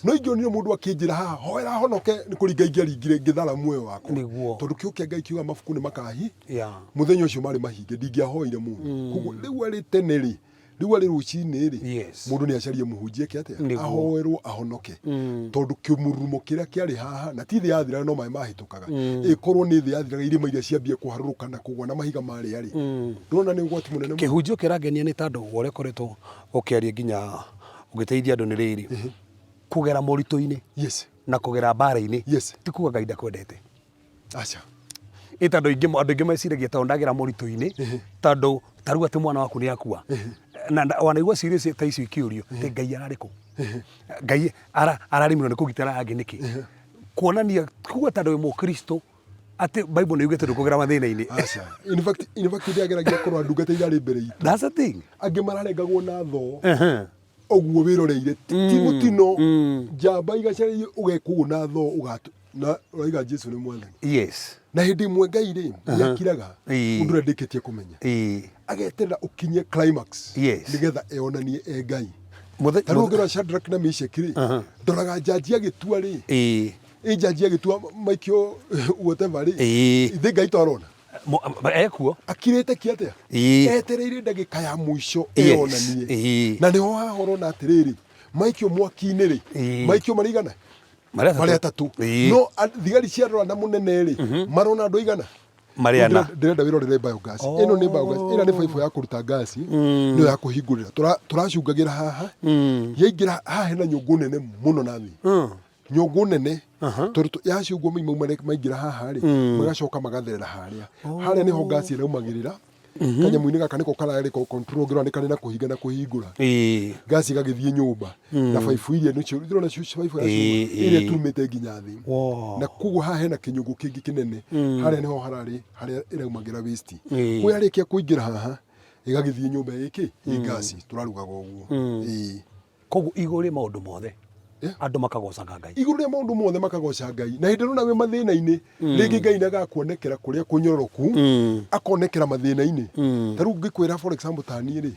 No ingĩonire mũndũ akĩnjĩra haha, hoera honoke, nĩ kũringa ingĩaringire ngĩthara muoyo wakwa. Tondũ kĩo kĩa Ngai kiuga mabuku nĩ makahi mũthenya ũcio marĩ mahinge, ndingĩahoire mũndũ. Koguo rĩu arĩ tene rĩ, rĩu arĩ rũcinĩ rĩ, mũndũ nĩ acarie mũhunjia eke atĩa? Ahoerwo ahonoke, tondũ kĩmururumo kĩrĩa kĩarĩ haha na ti thĩ yathiraga, no maĩ mahĩtũkaga. Ĩkorwo nĩ thĩ yathiraga, irĩma iria ciambie kũharũrũka na kũgwa na mahiga marĩa rĩ, ndũrona nĩ ũgwati mũnene mũno. Kĩhunjio kĩrangenia nĩ tondũ wa ũrĩa ũkoretwo ũkĩaria nginya ũgĩteithia andũ nĩ rĩrĩ, kũgera moritũ-inĩ na kũgera mbara-inĩ ti kuga Ngai ndakwendete. Aca. Ĩ tondũ aingĩ andũ aingĩ meciragia tondũ ndagera moritũ-inĩ, tondũ ta rĩu atĩ mwana waku nĩ akua, na wanaigua ciũria ta icio ikĩũrio, atĩ Ngai ararĩ kũ? Ngai araremirwo nĩ kũgitĩra aya angĩ nĩkĩ? Kuonania kuga tondũ wĩ mũkristo atĩ Bible nĩ yugĩte ndũkũgera mathĩna-inĩ. Aca. In fact ndĩageragia kũrora ndungata irarĩ mbere itũ. That's the thing. Angĩ mararengagwo na thoo. Ũguo wĩroreire ti mũtino, njamba igacaria ũgekwo ũguo na thoo ũgatu na ũraiga Jesu nĩ Mwathani. Na hĩndĩ ĩmwe Ngai rĩ nĩakiraga ũndũ ũrĩa ndĩkĩtie kũmenya, ageterera ũkinye climax nĩgetha eyonanie e Ngai. Ta rĩu ũngĩrora Shadrach na Meshach rĩ, ndoraga njanji agĩtua rĩ, ĩ njanji agĩtua maikio whatever rĩ, ithe Ngai twarona Ekuo. Akirĩte ki atĩa? Etereire ndagĩka ya mũico eyonanie. Na nĩho haha ũrona atĩrĩrĩ, maikio mwaki-inĩ rĩ, maikio marĩ igana? Marĩ atatũ. Marĩ atatũ. No thigari ciarora na mũnene rĩ, marona andũ aigana? Marĩ ana. Ndĩrenda wĩrorere biogas. Ĩno nĩ biogas, ĩrĩa nĩ baibũ ya kũruta ngasi, nĩyo ya kũhingũrĩra. Tũracungagĩra haha, yaingĩra haha hena nyũngũ nene mũno na thĩ, nyũngũ nene, tondũ yacungwo mauma maingĩra haha rĩ, magacoka magatherera harĩa. Harĩa nĩho ngasi ĩraumagĩrĩra. Kanyamũ-inĩ gaka nĩko kararĩ ko control, ũngĩrora nĩ karĩ na kũhinga na kũhingũra. Ngasi ĩgagĩthiĩ nyũmba na baibũ iria nĩcio ndĩrona cio baibũ ya cuma ĩrĩa ĩtumĩte nginya thĩ. Na koguo haha hena kĩnyũngũ kĩngĩ kĩnene, harĩa nĩho hararĩ harĩa ĩraumagĩra waste. Koguo yarĩkia kũingĩra haha ĩgagĩthiĩ nyũmba ĩkĩ ĩ ngasi tũrarugaga ũguo. Koguo igũrũ rĩa maũndũ mothe andũ makagocaga Ngai. Igũrũ rĩa maũndũ mothe makagoca Ngai. Na hĩndĩ ĩrĩa wĩ mathĩna-inĩ, rĩngĩ Ngai nĩ agakuonekera kũrĩa kũnyororoku, akonekera mathĩna-inĩ. Ta rĩu ngĩkwĩra for example ta niĩ rĩ,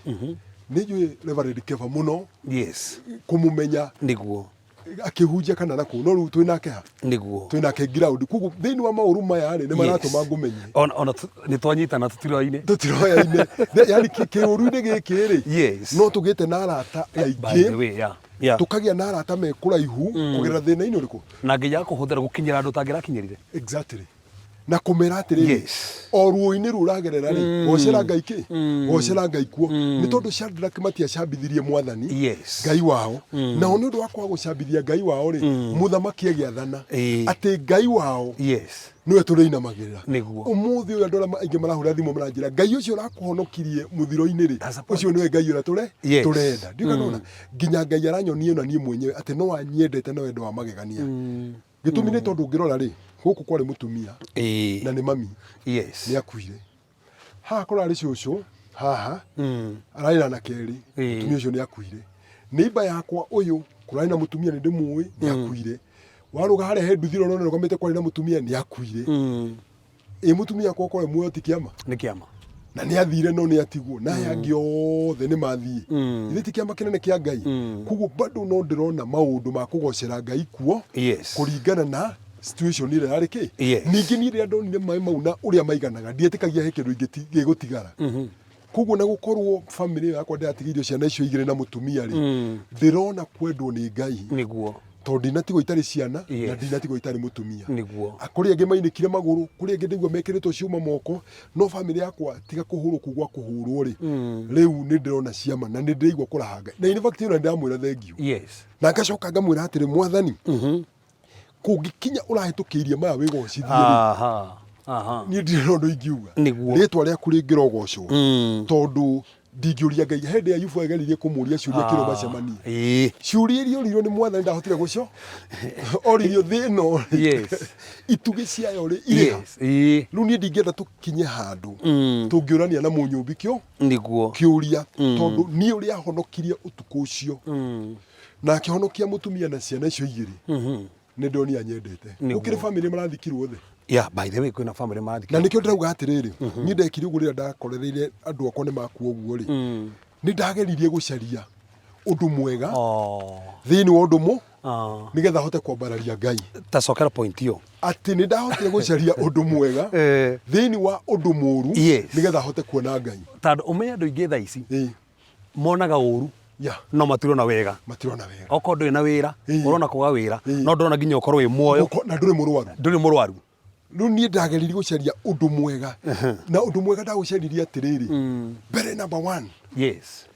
nĩ njũĩ Reverend Keba mũno, kũmũmenya akĩhunjia kana na kũu, no rĩu twĩ nake ha? Twĩ nake ground. Koguo thĩinĩ wa maũru maya rĩ, nĩ maratũma ngũmenye. Ona nĩ twanyitana tũtiroyaine. Tũtiroyaine. Yani kĩũru-inĩ gĩkĩ rĩ, no tũgĩte na arata By the aingĩ, way, yeah. Yeah. Tũkagĩa na arata me kũraihu kũgerera thĩna-inĩ ũrĩkũ? Na nginya kũhũthĩra gũkinyĩra andũ ũtangĩrakinyĩrire. Exactly. Na kũmera atĩrĩrĩ, o ruo-inĩ rũu ũragerera rĩ, gocera Ngai kĩ? Gocera Ngai kuo. Nĩ tondũ Shadrach matiacambithirie Mwathani Ngai wao. Nao nĩ ũndũ wa kwaga gũcambithia Ngai wao rĩ, mũthamaki agĩathana atĩ Ngai wao nĩwe tũrĩinamagĩrĩra. Ũmũthĩ ũyũ andũ arĩa aingĩ marahũra thimũ maranjĩra, Ngai ũcio ũrakũhonokirie mũthiro-inĩ rĩ, That's a point. Ũcio nĩwe Ngai ũrĩa tũrenda. Ndiũĩ kana ũrona, nginya Ngai aranyonia ona niĩ mwenyewe atĩ no anyendete na wendo wa magegania. Gĩtũmi nĩ tondũ ũngĩrora rĩ, gũkũ kwarĩ mũtumia na nĩ mami, nĩ akuire. Haha kũrarĩ cũcũ haha, ararĩ na anake erĩ, mũtumia ũcio nĩ akuire. Neighbor yakwa ũyũ kũrarĩ na mũtumia nĩ ndĩmũĩ, nĩ akuire. Warũga harĩa he nduthi ĩrĩa ũrona ĩrũgamĩte kwarĩ na mũtumia, nĩ akuire. Ĩ mũtumia akwa okorwo e muoyo ti kĩama? Nĩ kĩama. Na nĩ athire no nĩ atigwo na aya angĩ othe nĩ mathiĩ. Ithe ti kĩama kĩnene kĩa Ngai? Koguo bado no ndĩrona maũndũ ma kũgocera Ngai kuo kũringana na situation ĩrĩa yarĩ kĩ. Ningĩ niĩ rĩrĩa ndonire maĩ mau na ũrĩa maiganaga, ndietĩkagia he kĩndũ gĩgũtigara. Koguo na gũkorwo famĩlĩ ĩyo yakwa ndĩratigĩirio ciana icio igĩrĩ na mũtumia rĩ, ndĩrona kwendwo nĩ Ngai. Tondũ ndinatigwo itarĩ ciana na ndinatigwo itarĩ mũtumia. Kũrĩ angĩ mainĩkire magũrũ, kũrĩ angĩ ndaigua mekĩrĩtwo ciũma moko, no famĩlĩ yakwa tiga kũhũrwo kũu gwa kũhũrwo rĩ, rĩu nĩ ndĩrona ciama na nĩ ndĩraigua kũraha Ngai. Na in fact ona nĩ ndĩramwĩra thengiũ. Na ngacoka ngamwĩra atĩrĩ, Mwathani, kũngĩkinya ũrahĩtũkĩirie maya wĩgocithie rĩ, niĩ ndirĩ na ũndũ ingiuga. Rĩtwa rĩaku rĩngĩrogocwo. Tondũ ndingĩũria Ngai. Hĩndĩ Ayubu ageririe kũmũria ciũria kĩrĩ macemania. Ciũria iria oririo nĩ Mwathani ndahotire gũcio. Oririo thĩ ĩno rĩ, itugĩ ciayo rĩ, irĩ ha? Rĩu niĩ ndingĩenda tũkinye handũ tũngĩũrania na mũnyũmbi kĩo kĩũria, tondũ niĩ ũrĩa ahonokirie ũtukũ ũcio na akĩhonokia mũtumia na ciana icio igĩrĩ, nĩ ndonire anyendete. Gũkĩrĩ famĩlĩ marathikirwo othe. Yeah, by the way, kwĩna famĩlĩ marathikirwo. Na nĩkĩo ndĩrauga atĩrĩrĩ, niĩ ndekire ũguo rĩrĩa ndakorereire andũ akwa nĩ makua ũguo rĩ, nĩ ndageririe gũcaria ũndũ mwega thĩinĩ wa ũndũ mũ nĩgetha hote kwambararia Ngai. Ta cokera point ĩyo. Atĩ nĩ ndahotire gũcaria ũndũ mwega thĩinĩ wa ũndũ mũru nĩgetha hote kuona Ngai. Tondũ ũmenye andũ aingĩ thaa ici monaga ũru no matirona wega. Matirona wega. Okorwo ndũrĩ na wĩra, ũrona kwaga wĩra, no ndũrona nginya ũkorwo wĩ muoyo. Na ndũrĩ mũrwaru. Ndũrĩ mũrwaru. Rĩu niĩ ndageririe gũcaria ũndũ mwega na ũndũ mwega ndagũcaririe atĩrĩrĩ, mbere number one,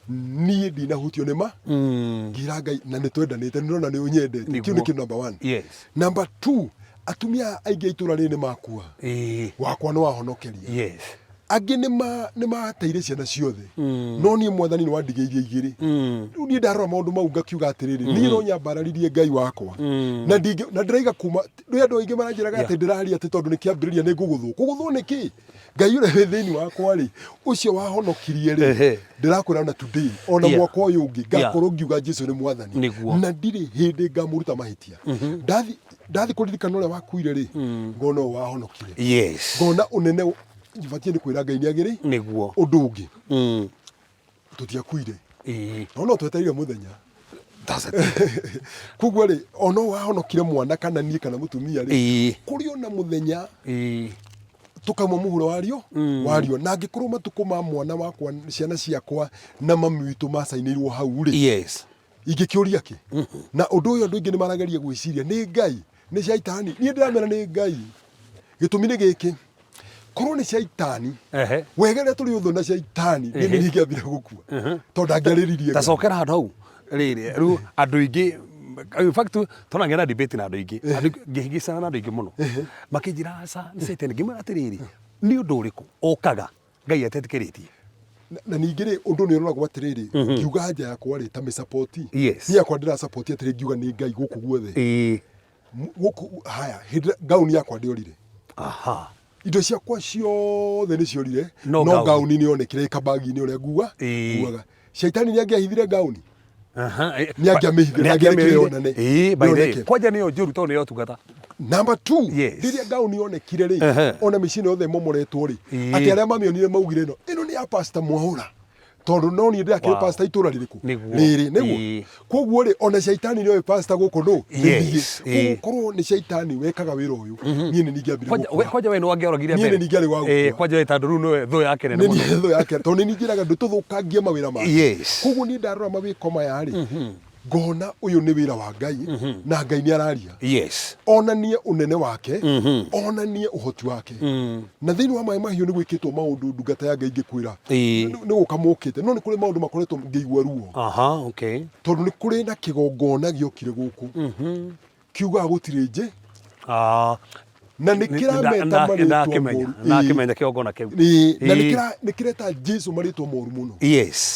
niĩ ndinahutio nĩ ma ngĩra Ngai na nĩ twendanĩte, nĩ ndĩrona nĩ ũnyendete. Kĩu nĩ kĩndũ number one. Number two, atumia aingĩ a itũra rĩrĩ nĩ makua, wakwa nĩ wahonokeria. Angĩ nĩ mateire ciana ciothe, no niĩ Mwathani nĩ wandigĩirie igĩrĩ. Rĩu niĩ ndarora maũndũ mau ngakiuga atĩrĩrĩ, niĩ no nyambararirie Ngai wakwa na ndingĩ na ndĩraiga kuma rĩu andũ aingĩ maranjĩraga atĩ ndĩraria atĩ tondũ nĩ kĩambĩrĩria nĩ ngũgũthwo. Kũgũthwo nĩ kĩ? Ngai ũrĩa wĩ thĩinĩ wakwa rĩ, ũcio wahonokirie rĩ, ndĩrakwĩra ona today, ona mwaka ũyũ ũngĩ ngakorwo ngiuga Jesu nĩ Mwathani. Na ndirĩ hĩndĩ ngamũruta mahĩtia. Ndathi kũririkana ũrĩa wakuire rĩ, ngona ũyũ wahonokire. Ngona ũnene batiĩ nĩ kwĩra Ngai nĩ agĩrĩ. Ũndũ ũngĩ, tũtiakuire. No no twetereire mũthenya. That's it. Koguo rĩ, ona ũyũ wahonokire mwana kana niĩ kana mũtumia rĩ, kũrĩ ona mũthenya tũkauma mũhuro wario wario, na angĩkorwo matukũ ma mwana wakwa, ciana ciakwa na mami witũ macainĩirwo hau rĩ, ingĩkĩũria kĩ? Na ũndũ ũyũ andũ aingĩ nĩ marageria gwĩciria nĩ Ngai, nĩ caitani. Niĩ ndĩramera nĩ Ngai. Gĩtũmi nĩ gĩkĩ, korwo nĩ caitani, wega ũrĩa tũrĩ ũthũ na caitani, niĩ nĩ ingĩambire gũkua tondũ ndangĩarĩririe Ngai. Tacokera handũ hau rĩrĩ, rĩu andũ aingĩ, in fact tũragĩa na debate na andũ aingĩ, ngĩhĩngĩcana na andũ aingĩ mũno, makĩnjĩra aca nĩ caitani. Ngĩmwĩra atĩrĩrĩ, nĩ ũndũ ũrĩkũ ũkaga Ngai atetĩkĩrĩtie? Na ningĩ rĩ, ũndũ nĩ ũroragwo atĩrĩrĩ, ngiuga anja yakwa rĩ, ta mĩsapoti. Niĩ yakwa ndĩrasapoti atĩrĩ, ngiuga nĩ Ngai gũkũ guothe. Gũkũ haya, hĩndĩ ĩrĩa gauni yakwa ndĩorire. Indo ciakwa ciothe nĩ ciorire, No no gauni. gauni nĩ yonekire ĩ kabagi-inĩ ũrĩa nguaga. Shaitani nĩ angĩahithire gauni. Nĩ angĩamĩhithire, Nĩ angĩrekire angĩamĩhithire. yonane. By the way, Yoneke. kwanja nĩyo njũru tondũ nĩyo ũtungata. Number two, rĩrĩa gauni yonekire rĩ, ona mĩciĩ yothe ĩmomoretwo rĩ, atĩ arĩa mamĩonire maugire ĩno, ĩno nĩ ya Pastor Mwaũra. Tondũ no niĩ ndĩrakĩrĩ pastor itũra rĩrĩkũ? Rĩrĩ, nĩguo. Koguo rĩ, ona shaitani nĩoĩ pastor gũkũ nũ? Nĩ niĩ. Koguo korwo nĩ shaitani wekaga wĩra ũyũ, niĩ nĩ niĩ ingĩambire gũkua. Kwanja we nĩ wangĩoragire mbere. Niĩ nĩ niĩ ingĩarĩ wa gũkua. Kwanja we tondũ rĩu nĩwe thũ yake nene mũno. Nĩ niĩ thũ yake, tondũ nĩ niĩ njĩraga ndũtũthũkangie mawĩra make. Koguo niĩ ndarora mawĩko maya rĩ, ngona ũyũ nĩ wĩra wa Ngai na Ngai nĩ araria. Onanie ũnene wake, onanie ũhoti wake. Na thĩinĩ wa maĩ mahiũ nĩ gwĩkĩtwo maũndũ ndungata ya Ngai ingĩkwĩra. Nĩ gũka mokĩte, no nĩ kũrĩ maũndũ makoretwo ngĩigua ruo. Tondũ nĩ kũrĩ na kĩgongona gĩokire gũkũ. Kiugaga gũtirĩ njĩ. Na nĩ kĩrameta marĩtwa moru. Ndakĩmenya kĩgongona kĩu. Na nĩ kĩreta Jesu marĩtwa moru mũno.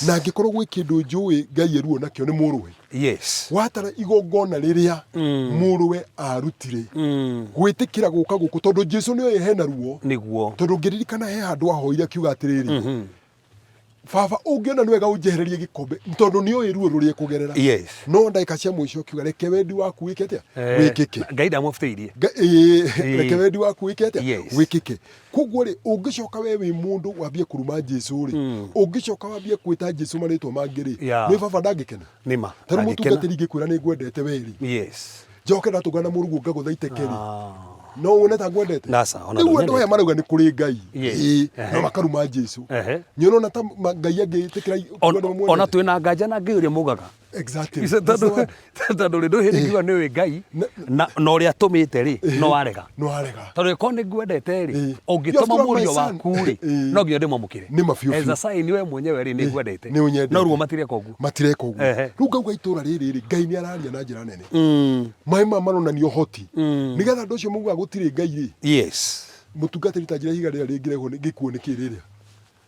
Na angĩkorwo gwĩ kĩndũ njũĩ Ngai e ruo nakĩo nĩ mũrũwe. Watara igongona rĩrĩa mũrũwe arutire gwĩtĩkĩra gũka gũkũ, tondũ Jesu nĩoĩ hena ruo. Tondũ ngĩririkana he handũ ahoire akiuga atĩrĩrĩ, Baba ũngĩona nĩ wega ũnjehererie gĩkombe, tondũ nĩoĩ ruo rũrĩa ekũgerera. No ndagĩka cia mũico akiuga reke wendi waku wĩke atĩa? Wĩkĩke. Ngai ndamũbutĩirie. Reke wendi waku wĩke atĩa? Wĩkĩke. Koguo rĩ, ũngĩcoka we wĩ mũndũ wambie kũruma Jesu rĩ, ũngĩcoka wambie gwĩta Jesu marĩtwa mangĩ rĩ, nĩ baba ndangĩkena? Nĩma. Ta rĩu mũtungatĩri ingĩkwĩra nĩ ngwendete we rĩ, njoke ndatũngana na mũrũguo ngagũtha iteke rĩ, No wone ta ngwendete. Aca, ona Rĩu andũ ndũnyendete. aya marauga nĩ kũrĩ Ngai. Yes. Ĩĩ, Ehe. na makaruma Jesu. Ehe. Nĩ ũrona ta Ngai angĩtĩkĩra Ona andũ mamwendete? ona twĩna nganja na Ngai ũrĩa mugaga. Exactly. Icio That's the Tondũ word. tondũ rĩ ndũrĩ hĩndĩ ngiuga nĩ ũĩ Ngai na na ũrĩa atũmĩte rĩ no arega. No arega. Tondũ ĩkorwo nĩ ngwendete rĩ Ĩĩ. ũngĩtũma You have to love my mũriũ son. waku rĩ Ĩĩ. no nginya ndĩmwamũkĩre. Nĩ ma biũ As biũ. a sign we mwenyewe rĩ nĩ ngwendete. Nĩ ũnyendete. No ruo matireka ũguo. Matireka ũguo. Ehe. Rĩu ngauga itũra rĩrĩ rĩ, Ngai nĩ araria na njĩra nene. Maĩ maya maronania ũhoti. Nĩgetha andũ acio maugaga gũtirĩ Ngai rĩ, Yes. mũtungatĩri ta njĩra ihiga rĩrĩa rĩngĩrehwo nĩ gĩkuũ nĩ kĩ rĩrĩa?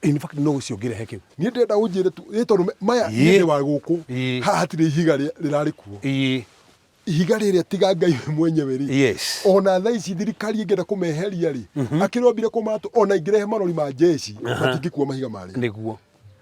In fact no ũcio ũngĩrehe kĩu. Niĩ ndĩrenda ũnjĩre tu, ĩ tondũ maya Ĩĩ. niĩ ndĩ wa gũkũ, Ĩĩ. haha hatirĩ ihiga rĩrarĩ kuo. Ĩĩ. Ihiga rĩrĩa tiga Ngai we mwenyewe rĩ, Yes. ona thaa ici thirikari ĩngĩenda kũmeheria rĩ, akĩrĩa kũmatũ, ona ingĩrehe marori ma jeshi, matingĩkua mahiga marĩa. Nĩguo.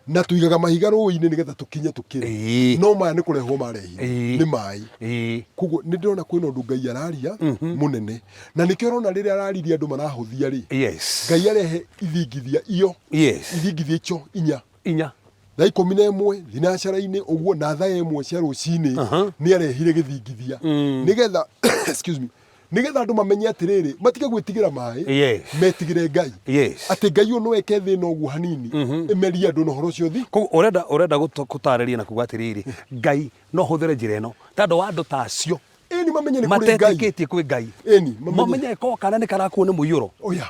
Na tũigaga mahiga rũĩ-inĩ nĩgetha tũkinye tũkĩre. Ĩĩ. No maya nĩ kũrehwo marehirwo, Ĩĩ. nĩ maĩ. Ĩĩ. Koguo nĩ ndĩrona kwĩna ũndũ Ngai araria mũnene. Na nĩkĩo ũrona rĩrĩa araririe andũ marahũthia rĩ, Yes. Ngai arehe ithingithia iyo, Yes. ithingithia icio inya. Inya. Thaa 11 thinacara-inĩ ũguo na thaa 1 cia rũcinĩ nĩ arehire gĩthingithia nĩgetha excuse me nĩgetha andũ mamenye atĩrĩrĩ matige gwĩtigĩra maĩ Yes. metigĩre Ngai Yes. atĩ Ngai ũyũ no eke thĩna ũguo hanini ĩmerie andũ na ũhoro ũcio thi Koguo ũrenda gũtarĩria na kuga atĩrĩrĩ Ngai no hũthĩre njĩra ĩno tondũ wa andũ ta acio ĩni mamenye nĩ kũrĩ Ngai matetĩkĩtie kwĩ Ngai ĩni mamenye mamenye ko kana nĩ karakuo nĩ mũiyũro oya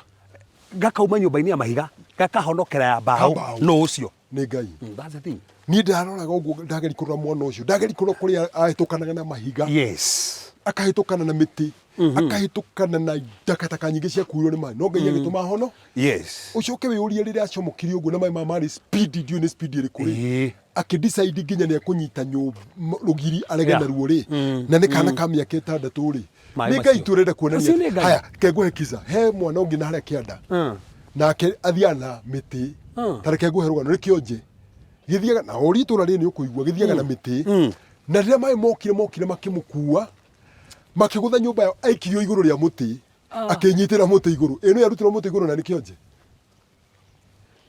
gakauma nyũmba-inĩ ya mahiga gakahonokera ya mbaũ mbaũ. no ũcio. Nĩ Ngai. That's the thing. Niĩ ndaroraga ũguo ndageri kũrora mwana ũcio ndageri kũrora kũrĩa ahĩtũkanaga na mahiga Yes. akahĩtũkana na mĩtĩ akahĩtũkana na takataka nyingĩ ciakuirwo nĩ maĩ no Ngai agĩtũma hono. Yes. Ũcoke wĩyũrie rĩrĩa acomokire ũguo na maĩ maya marĩ speed ndiũĩ nĩ speed ĩrĩkũ rĩ Ĩĩ. akĩdecide nginya nĩ ekũnyita rũgiri arege naruo rĩ na nĩ kana ka mĩaka 6 rĩ Maĩ nĩ Ngai macio. tu ũrenda kuonania Ũcio nĩ Ngai. Haya ke ngũhe kisa he mwana ũngĩ na harĩa kĩanda nake athiaga na mĩtĩ ta reke ngũhe rũgano nĩ kĩonje gĩthiaga na ũri itũra rĩrĩ nĩ ũkũigua gĩthiaga na mĩtĩ na rĩrĩa maĩ mokire makĩmũkua makĩgũtha nyũmba yao aikirio igũrũ rĩa mũtĩ akĩnyitĩra mũtĩ igũrũ ĩno yarutirwo mũtĩ igũrũ na nĩ kĩonje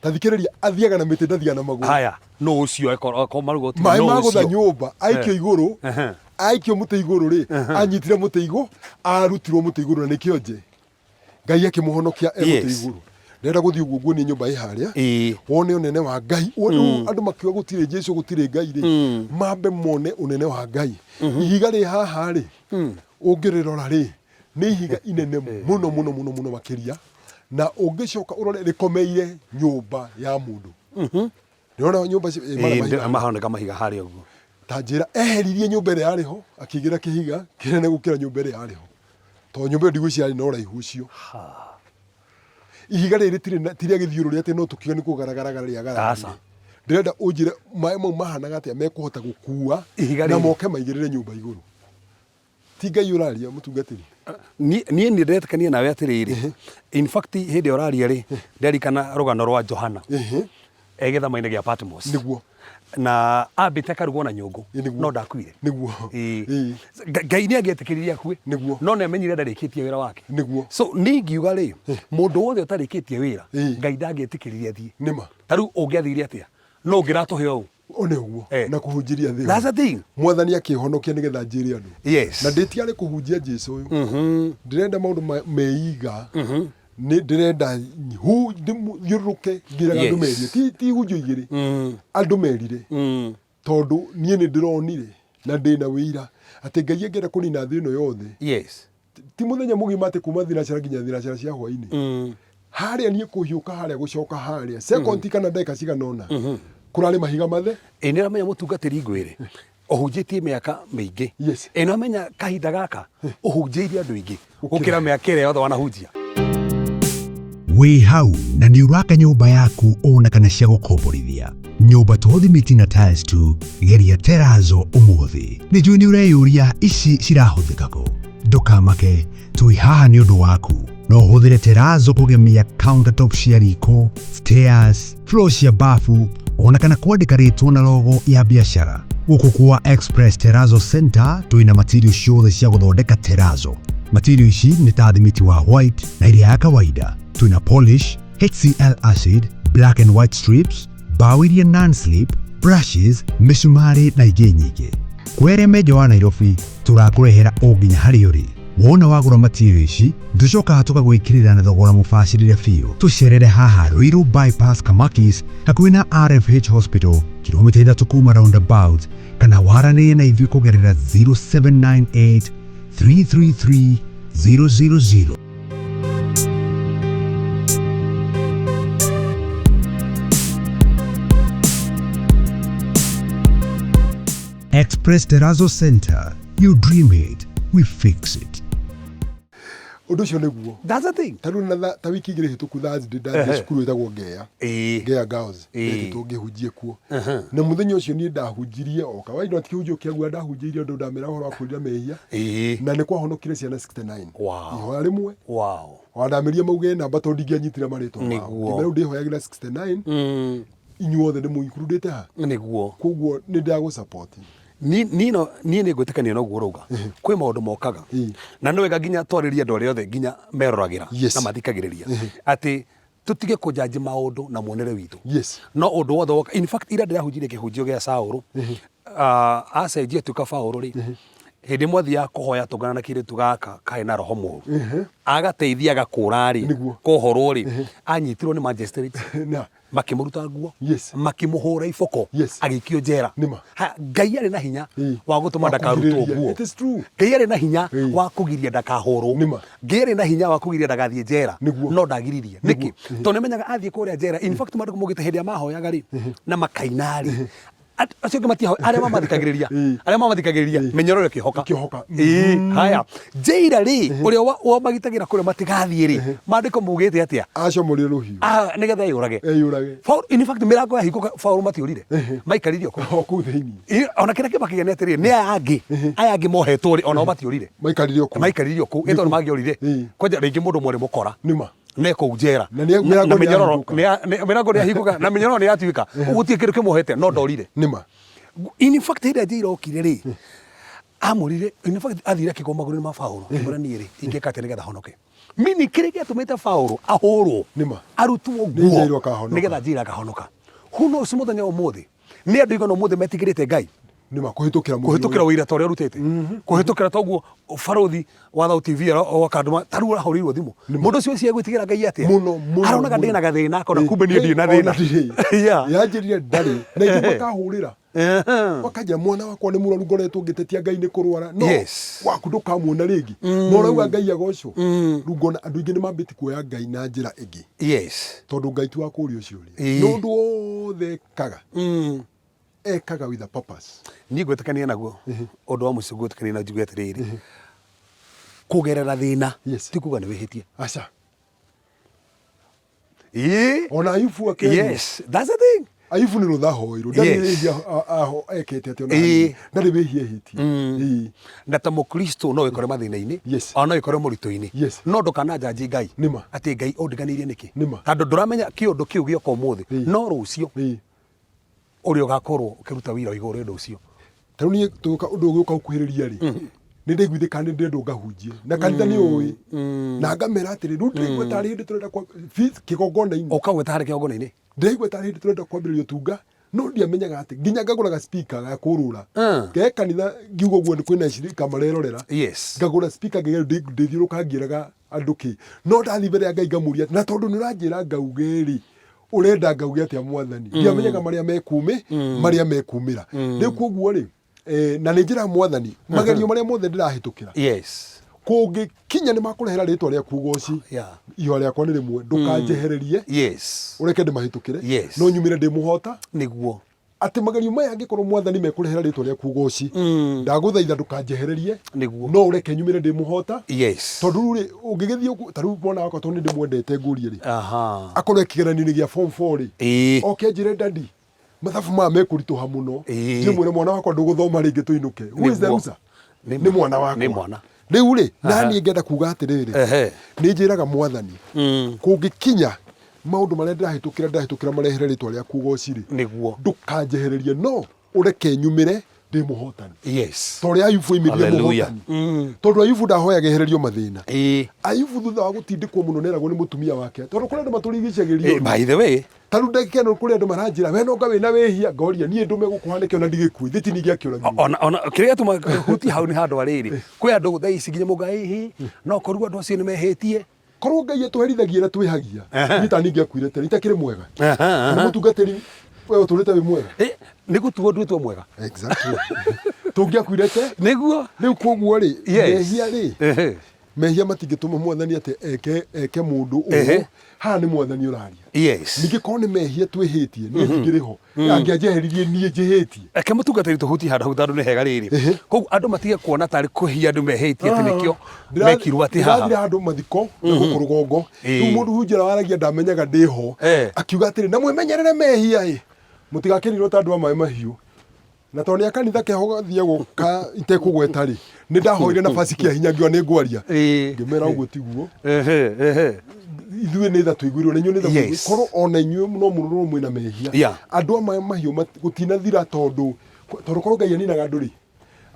ta thikĩrĩria athiaga na mĩtĩ ndathiaga na magũrũ Haya no ũcio eko marugo ti maĩ no magũtha ũcio. nyũmba aikio igũrũ Ehe. aikio mũtĩ igũrũ rĩ anyitire mũtĩ igũ arutirwo mũtĩ igũrũ na nĩ kĩonje Ngai akĩmũhonokia e mũtĩ Yes. igũrũ ndĩrenda gũthiĩ ũguo nguonie nyũmba ĩ harĩa Ĩĩ. wone ũnene wa Ngai Rĩu andũ makiuga gũtirĩ Jesu gũtirĩ Ngai rĩ mambe mone ũnene wa Ngai ihiga rĩ haha rĩ ũngĩrĩrora rĩ nĩ ihiga inene mũno mũno mũno mũno makĩria na ũngĩcoka ũrore rĩkomeire nyũmba ya mũndũ nĩũrona nyũmba mara Ĩĩ, mahiga maroneka mahiga harĩa ũguo. Ta njĩra eheririe nyũmba ĩrĩa yarĩ ho akĩigĩra kĩhiga kĩnene gũkĩra nyũmba ĩrĩa yarĩ ho tondũ nyũmba ĩyo ndigwĩciria yarĩ na ũraihu ũcio ihiga rĩrĩ rĩtirĩ ti rĩa gĩthiũrũrĩ atĩ no tũkiuga nĩ kũgaragaraga rĩagaragire Aca. Ndĩrenda ũnjĩre maĩ mau mahanaga atĩa mekũhota gũkua Ihiga na rĩrĩ. moke maigĩrĩre nyũmba igũrũ ti Ngai ũraria mũtungatĩri Niĩ nĩ ndĩretĩkania nawe atĩrĩrĩ in fact hĩndĩ ĩrĩa ũraria rĩ nderikana rũgano rwa Johana e gĩthama-inĩ gĩa Patmos Nĩguo. Na ambĩte akarugwo na nyũngũ Ĩ, nĩguo. no ndakuire. Nĩguo. Ĩĩ. Ĩĩ. Ngai nĩ angĩetĩkĩririe akue Nĩguo. no nĩ amenyire ndarĩkĩtie wĩra wake. Nĩguo. So niĩ ingiuga rĩ mũndũ wothe ũtarĩkĩtie wĩra Ĩĩ. Ngai ndangĩetĩkĩririe athiĩ. Nĩma. Ta rĩu ũngĩathire atĩa no ũngĩratũhe ũũ One ũguo Eh. na kũhunjĩria thĩ That's the thing. Mwathani akĩhonokia nĩgetha njĩre andũ Yes. Na ndĩtiarĩ kũhunjia Jesu ũyũ ndĩrenda maũndũ meiga nĩ ndĩrenda thiũrũrũke ngĩraga andũ Yes. merire ti hunjo igĩrĩ andũ merire tondũ niĩ nĩ ndĩronire na ndĩna wĩira atĩ Ngai angĩenda kũnina thĩ ĩno yothe Yes. Ti mũthenya mũgima atĩ kuma thinacara nginya thinacara cia hwainĩ harĩa niĩ kũhiũka harĩa gũcoka harĩa sekondi kana ndagĩka cigana ũna kũrarĩ mahiga mathe. Ĩ nĩ ũramenya mũtungatĩri ngwĩre ũhunjĩtie mĩaka mĩingĩ. Yes. Ĩ nĩ ũramenya kahinda gaka ũhunjĩirie andũ aingĩ gũkĩra mĩaka ĩrĩa yothe wanahunjia. Wĩ hau na nĩ ũraka nyũmba yaku ona kana cia gũkomborithia nyũmba to thimiti na tiles tu geria terazo ũmũthĩ nĩ njũĩ nĩ ũreyũria ici cirahũthĩka kũ ndũkamake twĩ haha nĩ ũndũ waku no ũhũthĩre terazo kũgemia countertop cia riko stairs floor cia bafu ona kana kwandĩka rĩtwa na logo ya biacara gũkũ kwa Express Terazo Center twĩna material ciothe cia gũthondeka terazo material ici nĩ ta thimiti wa white na iria ya kawaida twĩna polish HCl acid black and white strips mbaũ iria non-slip brushes mĩcumarĩ na ingĩ nyingĩ kwĩ arĩa me nja wa Nairobi tũrakũrehera o nginya harĩa ũrĩ. Wona wagũra material ici, tũcokaga tũgagwĩkĩrĩra na thogora mũbacĩrĩre biũ. Tũcerere haha Ruiru Bypass Kamakis, hakuhĩ na RFH Hospital, kilomita 3 kuma roundabout, kana waranĩrie na ithuĩ kũgerera 0798 333 000. Express Terrazzo Center. You dream it, we fix it. Ũndũ ũcio nĩguo. That's the thing. Ta rĩu na ta wiki 2 hĩtũku Thursday ndathiĩ cukuru ĩtagwo Ngea. Ngea Girls. Ndetĩtwo ngĩhunjie kuo. Na mũthenya ũcio niĩ ndahunjirie o kawaida ti kĩhunjio kĩa guoya, ndahunjĩirie andũ ndamera ũhoro wa kwĩrira mehia. Na nĩ kwahonokire ciana 69. Ihoya rĩmwe. Ona ndameria mauge namba tondũ ndingĩanyitire marĩtwa mao. Ngĩmera rĩu ndĩhoyagĩra 69. Inyuothe nĩ mũinkurudĩte ha. Koguo nĩ ndagũ support. Niĩ no niĩ nĩ ngwĩtĩkania na ũguo ũrauga. Kwĩ maũndũ mokaga. Na nĩ wega nginya twarĩrie andũ arĩa othe nginya meroragĩra na mathikagĩrĩria atĩ tũtige kũnjanji maũndũ na muonere witũ. No ũndũ wothe woka, in fact ira ndĩrahunjirie kĩhunjio gĩa Saũlũ, acenjia atuĩka Paũlũ rĩ, hĩndĩ ĩmwe athiaga kũhoya atũngana na kairĩtu gaka karĩ na roho mũru. Agateithia agakũra rĩ, kohorwo rĩ, anyitirwo nĩ magistrates. Makĩmũruta nguo. Makĩmũhũra iboko. Agĩikio njera. Nĩma. Ha, Ngai arĩ na hinya wa gũtũma Wa ndakarutwo kũgirĩrĩria. nguo. It is true. Ngai arĩ na hinya wa kũgiria ndakahũrwo. Nĩma. Ngai arĩ na hinya wa kũgiria ndagathiĩ njera. Nĩguo. No ndagiririe. Nĩkĩ? Tondũ nĩmenyaga athiĩ kũrĩa njera. In fact maandĩko maugĩte hĩndĩ ĩrĩa mahoyaga rĩ, na makaina rĩ, acio angĩ matiahoya, arĩa mamathikagĩrĩria, arĩa mamathikagĩrĩria, mĩnyororo ĩkĩhoka. Ĩkĩohoka. Ĩĩ, haya. Njĩira rĩ, ũrĩa wamagitagĩra kũrĩa matigathiĩ rĩ, maandĩko maugĩte atĩa? Acomorire rũhiũ. Ah, nĩgetha eyũrage. Eyũrage. Paul, in fact mĩrango yahingũka Paul matiũrire. Maikarire o kũu. O kũu thĩinĩ. Ĩ, ona kĩrĩa kĩmakĩgĩa nĩ atĩrĩrĩ, nĩ aya angĩ, aya angĩ mohetwo rĩ, onao matiũrire. Maikarire o kũu. Maikarire o kũu, ĩ tondũ mangĩorire. Kwanja rĩngĩ mũndũ ũmwe arĩ mũkora. Nĩma. Ne kũu njera. Na nĩ- mĩrango Na nĩ mĩnyororo yahingũka. mĩrango nĩ yahingũka, na mĩnyororo nĩ yatuĩka. Ũguo gũtirĩ kĩndũ kĩmohete, no ndorire. Nĩma. In fact hĩndĩ ĩrĩa njĩra okire rĩ, amũrire, in fact athire akĩgwa magũrũ-inĩ ma Paũlũ, akĩmwĩra niĩ rĩ, ingĩka atĩa nĩgetha honoke? Meaning kĩrĩa gĩatũmĩte Paũlũ ahũrwo, Nĩma. arutwo Nĩ nguo, Jairũ akahonoka. nĩgetha Jairũ akahonoka. Who knows mũthenya wa ũmũthĩ, nĩ andũ aigana ũmũthĩ metigĩrĩte Ngai? Nĩma, kũhĩtũkĩra mũthĩ Kũhĩtũkĩra ũyũ. ũira ta ũrĩa ũrutĩte. Kũhĩtũkĩra ta ũguo barũthi wa Thau TV oka andũ ta rĩu ũrahũrĩirwo thimũ. Mũndũ ũcio ũcio egwĩtigĩra Ngai atĩa? Mũno, mũno, Aronaga mũno. ndĩ na gathĩna, akona kumbe niĩ ndirĩ na Ona thĩna. ndirĩ. Yanjĩrire ndarĩ. Na ingĩ makahũrĩra. Wakanjĩra mwana wakwa nĩ mũrwaru ngoretwo ngĩtetia Ngai nĩ kũrwara. No waku ndũkamuona rĩngĩ. No ũrauga Ngai agocwo. Rĩu ngona andũ aingĩ nĩ mambĩtie kuoya Ngai na njĩra ĩngĩ. Tondũ Ngai ti wa kũũria ciũria. No ũndũ wothe ekaga. Ekaga with a purpose. Niĩ ngwĩtĩkania naguo. Ũndũ wa mũico ngwĩtĩkania na njuge atĩrĩrĩ. Kũgerera thĩna ti kuga nĩ wĩhĩtie. Aca. Ĩĩ. Ona Ayubu akĩerirwo. Yes, that's the thing. Ayubu nĩ rũtha ahoirwo. Ndarĩ wĩhia ekĩte atĩ ona hanini. Ndarĩ wĩhia ehĩtie. Na ta mũkristo no wĩkore mathĩna-inĩ, ona no wĩkore moritũ-inĩ. No ndũkananjanji Ngai. Nĩma. Atĩ Ngai ũndiganĩirie nĩkĩ? Nĩma. Tondũ ndũramenya kĩũndũ kĩu gĩoka ũmũthĩ. No rũciũ ũrĩa ũgakorwo ũkĩruta wĩra igũrũ rĩa ũndũ ũcio. Ta rĩu niĩ tũgĩũka ũndũ ũgĩũka gũkuhĩrĩria rĩ, nĩ ndaiguithĩkaga nĩ ndĩrendwo ngahunjie na kanitha nĩ ũĩ, na ngamera atĩrĩ, rĩu ndĩraigua tarĩ hĩndĩ tũrenda kĩgongona-inĩ. Ũkagweta harĩ kĩgongona-inĩ? Ndĩraigua tarĩ hĩndĩ tũrenda kwambĩrĩria ũtunga, no ndiamenyaga atĩ nginya ngagũraga speaker ga kũrũra. Nge kanitha ngiuga ũguo kwĩna cirika marerorera. Ngagũra speaker ngĩthiũrũrũka ngĩraga andũ kĩ. No ndathiĩ mbere ya Ngai ngamũria, na tondũ nĩ ũranjĩra ngauge rĩ, ũrenda ngauge atĩa mwathani? Ndiamenyaga marĩa mekuumĩ, marĩa mekumĩra. Rĩu koguo rĩ, na nĩ njĩra mwathani, magerio marĩa mothe ndĩrahĩtũkĩra. Kũngĩkinya nĩ makũrehera rĩtwa rĩaku ũgoci, ihoya rĩakwa nĩ rĩmwe, ndũkanjehererie, ũreke ndĩmahĩtũkĩre, no nyumĩre ndĩ mũhota. Nĩguo. Atĩ magerio maya angĩkorwo mwathani mekũrehera rĩtwa rĩaku ũgoci, ndagũthaitha ndũkanjehererie, Nĩguo. no ũreke nyumĩre ndĩ mũhota. Tondũ rĩu rĩ, ũngĩgĩthiĩ ũguo, ta rĩu mwana wakwa tondũ nĩ ndĩmwendete ngũrie rĩ, akorwo e kĩgeranio-inĩ gĩa form 4 rĩ, oke anjĩre daddy, mathabu maya mekũritũha mũno. Ndĩmwĩre mwana wakwa ndũgũthoma rĩngĩ tũinũke. Who is the Nĩguo. loser? Nĩ mwana wakwa. Nĩ mwana. Rĩu rĩ, na niĩ ngenda kuga atĩrĩrĩ, nĩ njĩraga mwathani, kũngĩkinya maũndũ marĩa ndĩrahĩtũkĩra ndĩrahĩtũkĩra marehere rĩtwa rĩaku ũgoci rĩ, Nĩguo. ndũkanjehererie, no ũreke nyumĩre Ndĩ mũhotani. Yes. Ta ũrĩa Ayubu oimĩrire Hallelujah. mũhotani. Tondũ Ayubu ndahoyaga ehererio mathĩna. Ĩĩ. Ayubu thutha wa gũtindĩkwo mũno neragwo nĩ mũtumia wake. Tondũ kũrĩ andũ matũrigicagĩria. Eh, by the way. Ta rĩu ndagĩka ĩno kũrĩ andũ maranjĩra we nonga wĩna wĩhia ngoria niĩ ndũme gũkũhanĩke ona ndigĩkue ithe ti ningĩakĩũragirwo. Ona kĩrĩa gĩatũma hutie hau nĩ handũ arĩrĩ kwĩ andũ thaa ici nginya mũnga ĩhĩ no koruo andũ acio nĩ mehĩtie. Korwo Ngai atũherithagia ĩrĩa twĩhagia niĩ ta ningĩakuire tene itakĩrĩ mwega. Kana mũtungatĩri we ũtũrĩte wĩ mwega. Eh, nĩ gũtuo nduĩtwo mwega. Exactly. Tũngĩakuire te Nĩguo. Rĩu koguo rĩ mehia rĩ mehia matingĩtũma mwathani atĩ eke mũndũ ũũ. Haha nĩ mwathani ũraria. Ningĩ korwo nĩ mehia twĩhĩtie niĩ ndingĩrĩ ho. Angĩanjeheririe niĩ njĩhĩtie. Reke mũtungatĩri tũhutie handũ hau tondũ nĩ hega rĩrĩ. Koguo andũ matige kuona tarĩ kwĩhia andũ mehĩtie atĩ nĩkĩo mekirwo atĩ haha. Ndĩrathire handũ mathiko na gũkũ rũgongo. Rĩu mũndũ hunjĩra waragia ndamenyaga ndĩ ho. Akiuga atĩrĩ na mwĩmenyerere mehia ĩ. Mũtigakĩrirwo ta andũ a maĩ mahiũ. Na tondũ nĩ a kanitha keho gathiagwo ka itekũgweta rĩ, nĩ ndahoire nabasi kĩa hinya ngiuga nĩ ngwaria. Ngĩmera ũguo tiguo. Ithuĩ nĩ tha tũiguirwo na inyuĩ nĩ tha mũiguirwo. Korwo ona inyuĩ no mũrorwo mwĩna mehia. Andũ a maĩ mahiũ gũtinathira tondũ korwo Ngai aninaga andũ rĩ,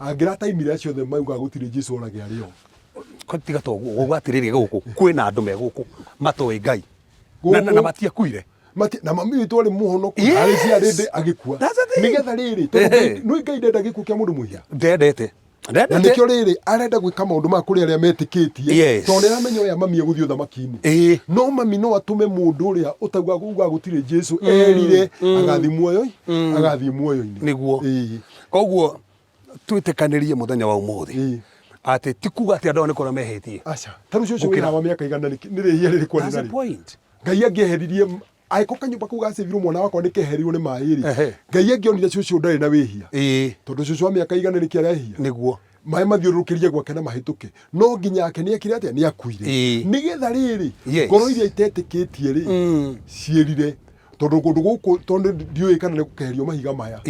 angĩrataimire acio othe maugaga gũtirĩ Jesu orage arĩ o. Tiga to ũguo, ũguo atĩrĩrĩ gũkũ kwĩna andũ me gũkũ matoĩ Ngai. Na matiakuire. Mati, na mami witũ arĩ mũhonoku arĩ ciarĩ ndĩ agĩkua. That's the thing. Nĩgetha rĩrĩ, tondũ Ngai, nĩ Ngai ndenda gĩkuũ kĩa mũndũ mwĩhia. Ndendete. Na nĩkĩo rĩrĩ arenda gwĩka maũndũ maya kũrĩ arĩa metĩkĩtie. Tondũ nĩ aramenya ũrĩa mami egũthiĩ ũthamaki-inĩ. No mami no atũme mũndũ ũrĩa ũtaugaga ugaga gũtirĩ Jesu erire agathiĩ muoyo agathiĩ muoyo-inĩ. Nĩguo. Koguo twĩtĩkanĩrie mũthenya wa ũmũthĩ atĩ ti kuga atĩ andũ aya nĩ kũrĩa mehĩtie. Aca. Ta rĩu cũcũ wĩna wa mĩaka igana nĩ rĩhia rĩrĩkũ arĩ narĩo? Ngai angĩeheririe angĩkorwo kanyũmba kau gacĩbirwo mwana wakwa nĩ keherirwo nĩ maĩ rĩ, Ngai angĩonire cũcũ ndarĩ na wĩhia. Tondũ cũcũ wa mĩaka igana nĩkĩ arehia? Nĩguo. Maĩ mathiũrũrũkĩrie gwake na mahĩtũke. No nginya ake nĩ ekire atĩa? Nĩ akuire. Nĩgetha rĩrĩ, ngoro iria itetĩkĩtie rĩ, ciĩrire. Tondũ kũndũ gũkũ tondũ ndiũĩ kana nĩ gũkeherio mahiga maya.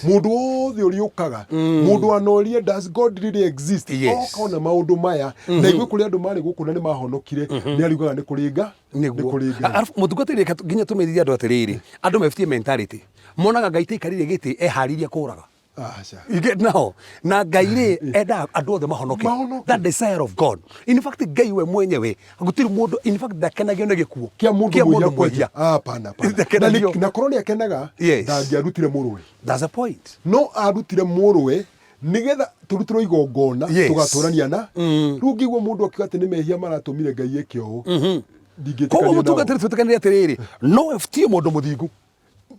Mũndũ wothe ũrĩũkaga, mũndũ anorie does God really exist? Oka ona maũndũ maya. Na igue kũrĩ andũ marĩ gũkũ na nĩ mahonokire, nĩ ariugaga nĩ kũrĩ Ngai. Nĩguo. Arabu mũtungatĩri reke nginya tũmenyithie andũ atĩrĩrĩ, andũ mebutie mentality. Monaga Ngai ta aikarĩire gĩtĩ eharĩirie kũraga. Aca. You get now? Na Ngai rĩ endaga andũ othe mahonoke. Mahonoke. That desire of God. In fact Ngai we mwenyewe gũtirĩ mũndũ in fact ndakenagio nĩ gĩkuũ Kĩa mũndũ mwĩhia kwenja. Ah, hapana, hapana. Ndakenagio. Na korwo nĩ akenaga, Yes. ndangĩarutire mũrũwe. That's the point. No arutire mũrũwe nĩgetha tũrutĩrwo igongona Yes. tũgatũrania na rĩu ngĩigua mũndũ akiuga atĩ nĩ mehia maratũmire Ngai eke ũũ ndingĩtĩkania Koguo nao. mũtungatĩri twĩtĩkanĩre atĩrĩrĩ, no ebutie mũndũ mũthingu.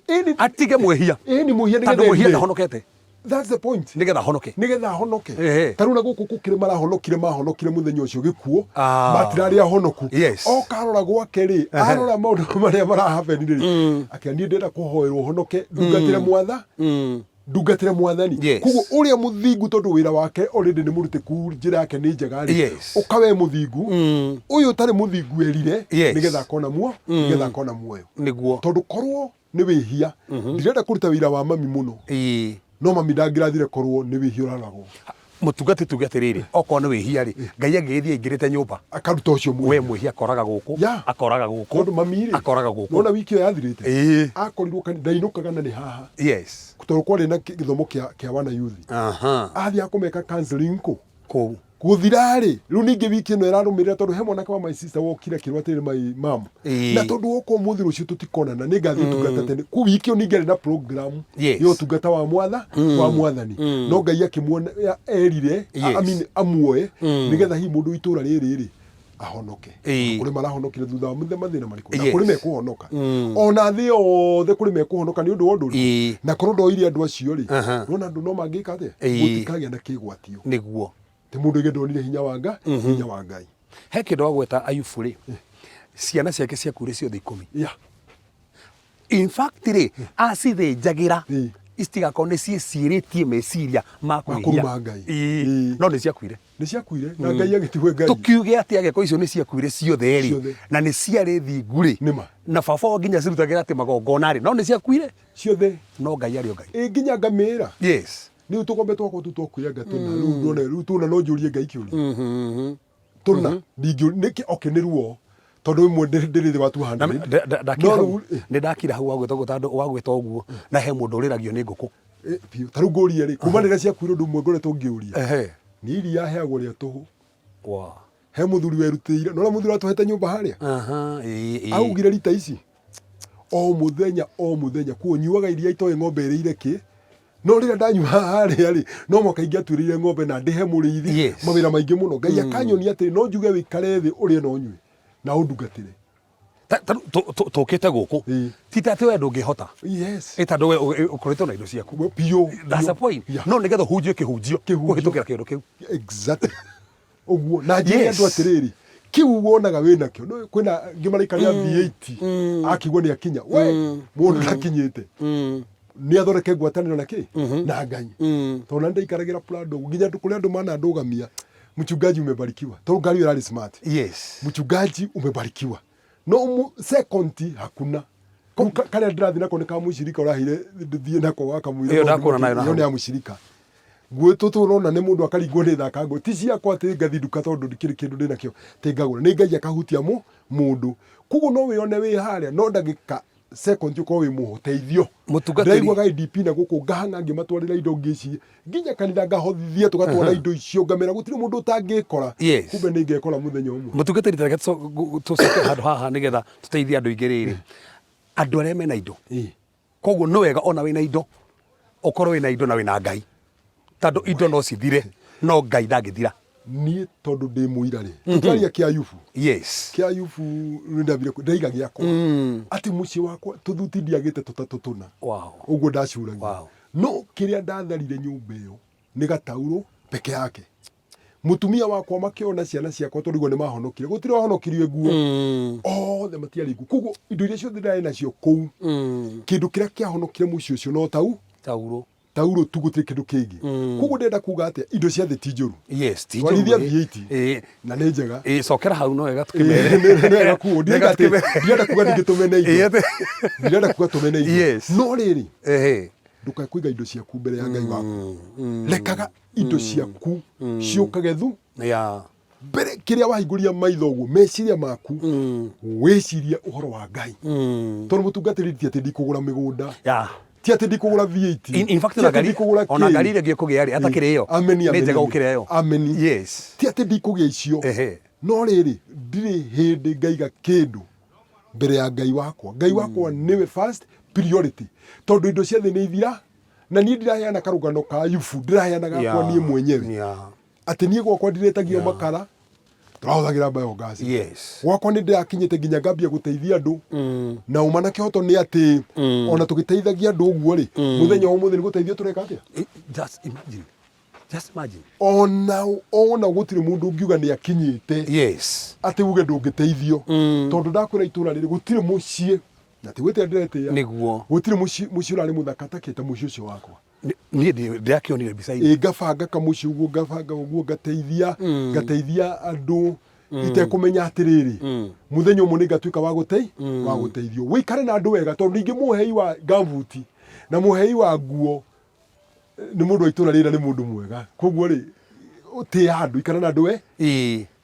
Ĩni Atige mwĩhia. Ĩni mwĩhia Tondũ nĩgetha mwĩhia erire. ndahonokete. That's the point. Nĩgetha ahonoke. Nĩgetha ahonoke. Ehe. Ta rĩu na gũkũ gũkĩrĩ marahonokire mahonokire mũthenya ũcio gĩkuũ. Ah. Matirarĩ ahonoku. Yes. Oka arora gwake rĩ, arora maũndũ marĩa marahappen rĩ. Akĩra niĩ ndĩrenda kũhoerwo honoke ndungatĩre mwatha. Ndungatĩre mwathani. Yes. Koguo ũrĩa mũthingu tondũ wĩra wake already nĩ mũrutĩku njĩra yake nĩ njega rĩ. Yes. Ũka we mũthingu. Ũyũ ũtarĩ mũthingu erire Yes. nĩgetha akona muo, nĩgetha akona muoyo. Nĩguo. Tondũ korwo nĩ wĩhia, ndirenda kũruta wĩra wa mami mũno. Ĩĩ. No mami ndangĩrathire korwo nĩ wĩhia ũraragwo. Mũtungati tuge atĩrĩrĩ, okorwo nĩ wĩhia rĩ, Ngai angĩgĩthiĩ aingĩrĩte nyũmba. Akaruta ũcio mwĩhia. We mwĩhia akoraga gũkũ, Yeah. akoraga gũkũ, Tondũ mami rĩ, akoraga gũkũ. Nona wiki ĩyo yathirĩte. Ĩĩ. Akorirwo kanitha, ndainũkaga na nĩ haha. Yes. Tondũ kwarĩ na gĩthomo kĩa wana youth. Aha. Athiĩ akũmeka counseling kũ? Kũu. Gũthira rĩ, rĩu ningĩ wiki ĩno ĩrarũmĩrĩra tondũ he mwanake wa my sister wokire akĩrwo atĩrĩrĩ my mom. Ĩĩ. Na tondũ woka ũmũthĩ rũciũ tũtikonana nĩ ngathiĩ ũtungata tene. Kũu wiki ĩyo ningĩ arĩ na program Yes. ya ũtungata wa mwatha wa mwathani. No Ngai akĩmuona erire Yes. I mean, amuoe nĩgetha hihi mũndũ wa itũũra rĩrĩ rĩ ahonoke. Ĩĩ. Kũrĩ marahonokire thutha wa mathĩna marĩkũ na Yes. kũrĩ mekũhonoka. Ona thĩ yothe kũrĩ mekũhonoka nĩ ũndũ wa ũndũ ũrĩkũ? Ĩĩ. Na korwo ndoire andũ acio rĩ, Aha. nona andũ no mangĩka atĩa? Ĩĩ. Gũtikagĩa na kĩgwatio. Nĩguo. Ti mũndũ ũngĩ ndonire hinya wa Ngai, hinya wa Ngai. He kĩndũ wagweta Ayubu rĩ, ciana ciake ciakuire ciothe ikũmi. Yeah. In fact rĩ, acithĩnjagĩra Ĩĩ. itigakorwo nĩ ciĩcirĩtie meciria ma Ma kwĩhia. kũruma Ngai. Ĩĩ. Ĩĩ. No nĩ ciakuire. Nĩ ciakuire na Ngai agĩtigwo Ngai. Tũkiuge atĩ angĩkorwo icio nĩ ciakuire ciothe rĩ, Ciothe. na nĩ ciarĩ thingu rĩ, Nĩ ma. na baba wao nginya cirutagĩra atĩ magongona rĩ, no nĩ ciakuire. Ciothe. No Ngai arĩ o Ngai. Ĩ nginya ngamĩra. Yes. Rĩu tũgombe twakwa tũu twakuire anga tũna rĩu ndone rĩu tũna no njũrie Ngai kĩũria. Tũna ndingĩ nĩkĩ okay nĩ ruo. Tondũ ĩmwe ndĩrĩ thĩ wa Na 200. ndakira No hau rĩu, nĩ ndakira hau wagwĩta ũguo tondũ wagwĩta ũguo na he mũndũ ũrĩragio nĩ ngũkũ. Biũ. Ta rĩu ngũrie rĩ, kuma rĩrĩa ciakuire ũndũ ũmwe ngoretwo ngĩũria. Nĩ iria heagwo rĩa tũhũ. He mũthuri werutĩire, nĩwona mũthuri atũhete nyũmba harĩa? Aha, ĩĩ, ĩĩ. Augire rita ici o mũthenya o mũthenya, kuo nyuaga iria itoĩ ng'ombe ĩrĩire kĩ, no rĩrĩa ndanyua harĩa rĩ, no mwaka ingĩatuĩrĩire ng'ombe na ndĩhe mũrĩithi mawĩra maingĩ mũno. Ngai akanyonia atĩrĩ, no njuge wĩikare thĩ ũrĩe na ũnyue na ũndungatĩre. Ta rĩu tũkĩte gũkũ ti ta atĩ we ndũngĩhota. Ĩ tondũ we ũkoretwo na indo ciaku. Biũ, That's the biũ. point. No nĩgetha ũhunjie kĩhunjio Kĩhunjio. kũhĩtũkĩra kĩndũ kĩu. Exactly. Ũguo na njĩre andũ atĩrĩrĩ, kĩu wonaga wĩ nakĩo, nĩũĩ kwĩna angĩ maraikarĩra V8 akĩigua nĩ akinya, we mũndũ ndakinyĩte. Nĩ athondeke ngwatanĩro na kĩ? Na Ngai. Tondũ na ndaikaragĩra Prado ũguo, nginya kũrĩ andũ manandũgamia, mchungaji umebarikiwa. Tondũ ngari ĩyo ĩrarĩ smart. Mchungaji umebarikiwa. No second hakuna. Kau karĩa ndĩrathiĩ nako nĩ ka mũcirika ũraheire thiĩ nako wakamũira. Ĩyo ndakuona nayo na Ĩyo nĩ ya mũcirika. Nguo tũtũ ũrona nĩ mũndũ akaringwo nĩ thaka nguo. Ti ciakwa atĩ ngathi nduka tondũ ndikĩrĩ kĩndũ ndĩnakĩo atĩ ngagũra. Nĩ Ngai akahutia mũndũ. Koguo no wĩyone wĩ harĩa no ndagĩka second ũkorwo wĩ mũteithio. Mũtungatĩri. Ndĩraiguaga IDP na gũkũ ngahang'a ngĩmatwarĩra indo ngĩciria nginya kanitha ngahothithia tũgatwara indo icio ngamera gũtirĩ mũndũ ũtangĩkora. Kumbe nĩ ngekora mũthenya ũmwe. Mũtungatĩri ta reke tũcoke handũ haha nĩgetha tũteithie andũ aingĩ rĩrĩ. Andũ arĩa mena indo. Koguo nĩ wega ona wĩna indo ũkorwo wĩna indo na wĩna Ngai. Tondũ indo no cithire no Ngai ndangĩthira. Niĩ tondũ ndĩ mũira rĩ, tũtiraria kĩa Ayubu. Kĩa Ayubu nĩ ndambire ndaiga gĩakwa. Atĩ mũciĩ wakwa tũthuti ndiagĩte tũtatũ tũna. Ũguo ndacuragia. No kĩrĩa ndatharire nyũmba ĩyo nĩ gataurũ peke yake. Mũtumia wakwa makĩona ciana ciakwa tondũ nĩ mahonokire. Gũtirĩ wahonokirie nguo. Othe matiarĩ nguo. Koguo indo iria ciothe ndarĩ nacio kũu, kĩndũ kĩrĩa kĩahonokire mũciĩ ũcio no tau Taurũ. Taurũ tu gũtirĩ kĩndũ kĩngĩ. Koguo ndĩrenda kuga atĩa, indo cia thĩ ti njũru. Yes, ti njũru. Twarithia V8 na nĩ njega. Ĩĩ, cokera hau no wega tũkĩmere. Nĩ wega kuo. Ndirenda atĩ, ndirenda kuga ningĩ tũmene indo. Ndirenda kuga tũmene indo. No rĩrĩ, ndũkae kũiga indo ciaku mbere ya Ngai waku. Rekaga indo ciaku ciũkage thu mbere kĩrĩa wahingũria maitho ũguo meciria maku wĩcirie ũhoro wa Ngai. Tondũ mũtungatĩri ti atĩ ndikũgũra mĩgũnda. Ti atĩ ndikũgũra V8. In fact, Ti atĩ ndikũgũra ona kĩ. ngari ĩrĩa ĩngĩ ũkũgĩa rĩ, atakĩrĩ ĩyo. Ameni, Nĩ ameni, njega ameni. gũkĩra ĩyo. Ameni. Ti atĩ ndikũgĩa icio. No rĩrĩ, ndirĩ hĩndĩ ngaiga kĩndũ mbere ya Ngai wakwa. Ngai wakwa nĩwe first priority. Tondũ indo cia thĩ nĩ ithira, na niĩ ndiraheana karũgano ka Ayubu, ndĩraheana gakwa niĩ mwenyewe. Atĩ niĩ gwakwa ndirĩtagio makara, tũrahũthagĩra biogas. Gwakwa nĩ ndĩrakinyĩte nginya ngambia gũteithia andũ. Na ũma na kĩhoto nĩ atĩ, ona tũgĩteithagia andũ ũguo rĩ, mũthenya wa ũmũthĩ nĩ gũteithio tũreka atĩa? Just imagine. Just imagine. Ona gũtirĩ mũndũ ũngiuga nĩ akinyĩte. Atĩ uge ndũngĩteithio. Tondũ ndakwĩra itũra rĩrĩ gũtirĩ mũciĩ, na ti gwĩtĩa ndĩretĩa. Gũtirĩ mũciĩ ũrarĩ mũthaka ta kĩ ta mũciĩ ũcio wakwa. Niĩ ndĩrakĩonire mbica-inĩ. Ĩ, ngabanga kamũciĩ ũguo, ngabanga ũguo, ngateithia, ngateithia andũ itekũmenya atĩrĩrĩ, mũthenya ũmwe nĩ ngatuĩka wa wa gũteithio. Wĩikare na andũ wega, tondũ ningĩ mũhei wa ngambuti na mũhei wa nguo nĩ mũndũ wa itũra rĩrĩa nĩ mũndũ mwega. Koguo rĩ, tĩa andũ, ikara na andũ we.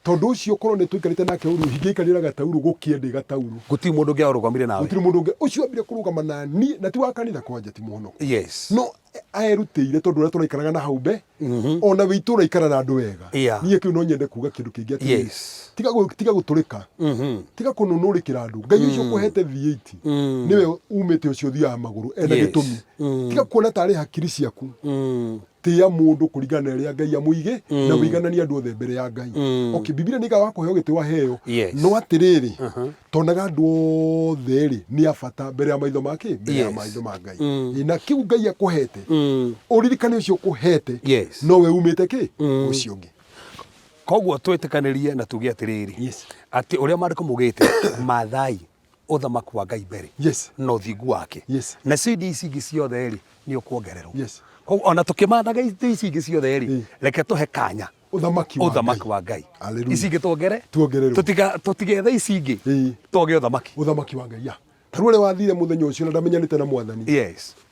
Tondũ ũcio korwo nĩ tũikarĩte nake ũru, ingĩikarĩra gataurũ gũkĩe ndĩ gataurũ. Gũtirĩ mũndũ ũngĩ warũgamire nawe. Gũtirĩ mũndũ ũngĩ. Ũcio ambire kũrũgama na niĩ, na ti wa kanitha kwanja, ti mũhonoku. No erutĩire tondũ ũrĩa tũraikaraga na hau mbe, ona wĩ itũra ikara na andũ wega. Niĩ kĩu no nyende kuga kĩndũ kĩngĩ atĩrĩrĩ, tiga gũtũrĩka, tiga kũnũnũrĩkĩra andũ. Ngai ũcio ũkũhete V8, nĩwe umĩte ũcio ũthiaga magũrũ, ena gĩtũmi. Tiga kuona tarĩ hakiri ciaku. Tĩa mũndũ kũringana na ũrĩa Ngai amũigĩ, na ũigananie andũ othe mbere ya Ngai. Okay, Bibilia nĩ ĩgaga wa kũheo gĩtĩo aheo. No atĩrĩrĩ, tonaga andũ othe rĩ nĩ a bata mbere ya maitho ma kĩ? Mbere ya maitho ma Ngai. Ĩ, na kĩu Ngai akũhete, ũririkane ũcio ũkũhete, nowe umĩte kĩ? Ũcio ũngĩ. Koguo twĩtĩkanĩrie na tuge atĩrĩrĩ, atĩ ũrĩa maandĩko maugĩte, mathai ũthamaki wa Ngai mbere na ũthingu wake. Nacio indo ici ingĩ ciothe rĩ, nĩ ũkuongererwo. Koguo ona tũkĩmathaga indo ici ingĩ ciothe rĩ, reke tũhe kanya Ũthamaki wa ũthamaki Ngai. wa Ngai. Hallelujah. Ici ingĩ tuongere? Tuongererwo. Tũtigethe ici ingĩ, twage ũthamaki. Ũthamaki wa Ngai, yeah. Ta rĩu ũrĩa wathire mũthenya ũcio na ndamenyanĩte na Mwathani,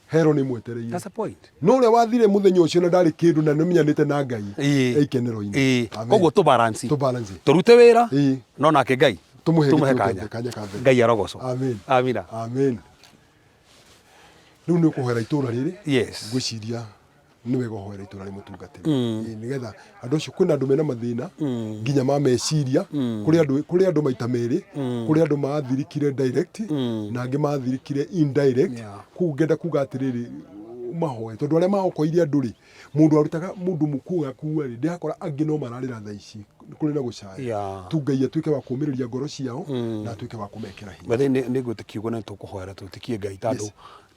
hero nĩ mwetereire. That's the point. No ũrĩa wathire mũthenya ũcio na ndarĩ kĩndũ na nĩamenyanĩte na Ngai, e ikenero-inĩ. Amen. Koguo tũ balance. Tũ balance. Tũrute wĩra, no nake Ngai. Tũmũhe Tũmũhe gĩtĩo kĩa kanya. mbere, kanya ka mbere. Ngai arogocwo. Amen. Amina. Amen. Rĩu nĩ ũkũhoera itũra rĩrĩ. Yes. Ngwĩciria nĩ wega ũhoere itũra rĩ mũtungatĩri. Ĩĩ, nĩgetha andũ acio kwĩna andũ mena mathĩna nginya ma meciria kũrĩ andũ kũrĩ andũ maita merĩ kũrĩ andũ mathirikire direct na angĩ mathirikire indirect. Kũu ngenda kuga atĩrĩrĩ mahoe tondũ arĩa maokoire andũ rĩ mũndũ arutaga mũndũ mũkuo gakua rĩ ndĩrakora angĩ no mararĩra thaa ici kũrĩ na gũcaya. Tu Ngai atuĩke wa kũũmĩrĩria ngoro ciao na atuĩke wa kũmekĩra hinya. By the way, nĩ ngwĩtĩkia ũguo na nĩ tũkũhoera twĩtĩkie Ngai tondũ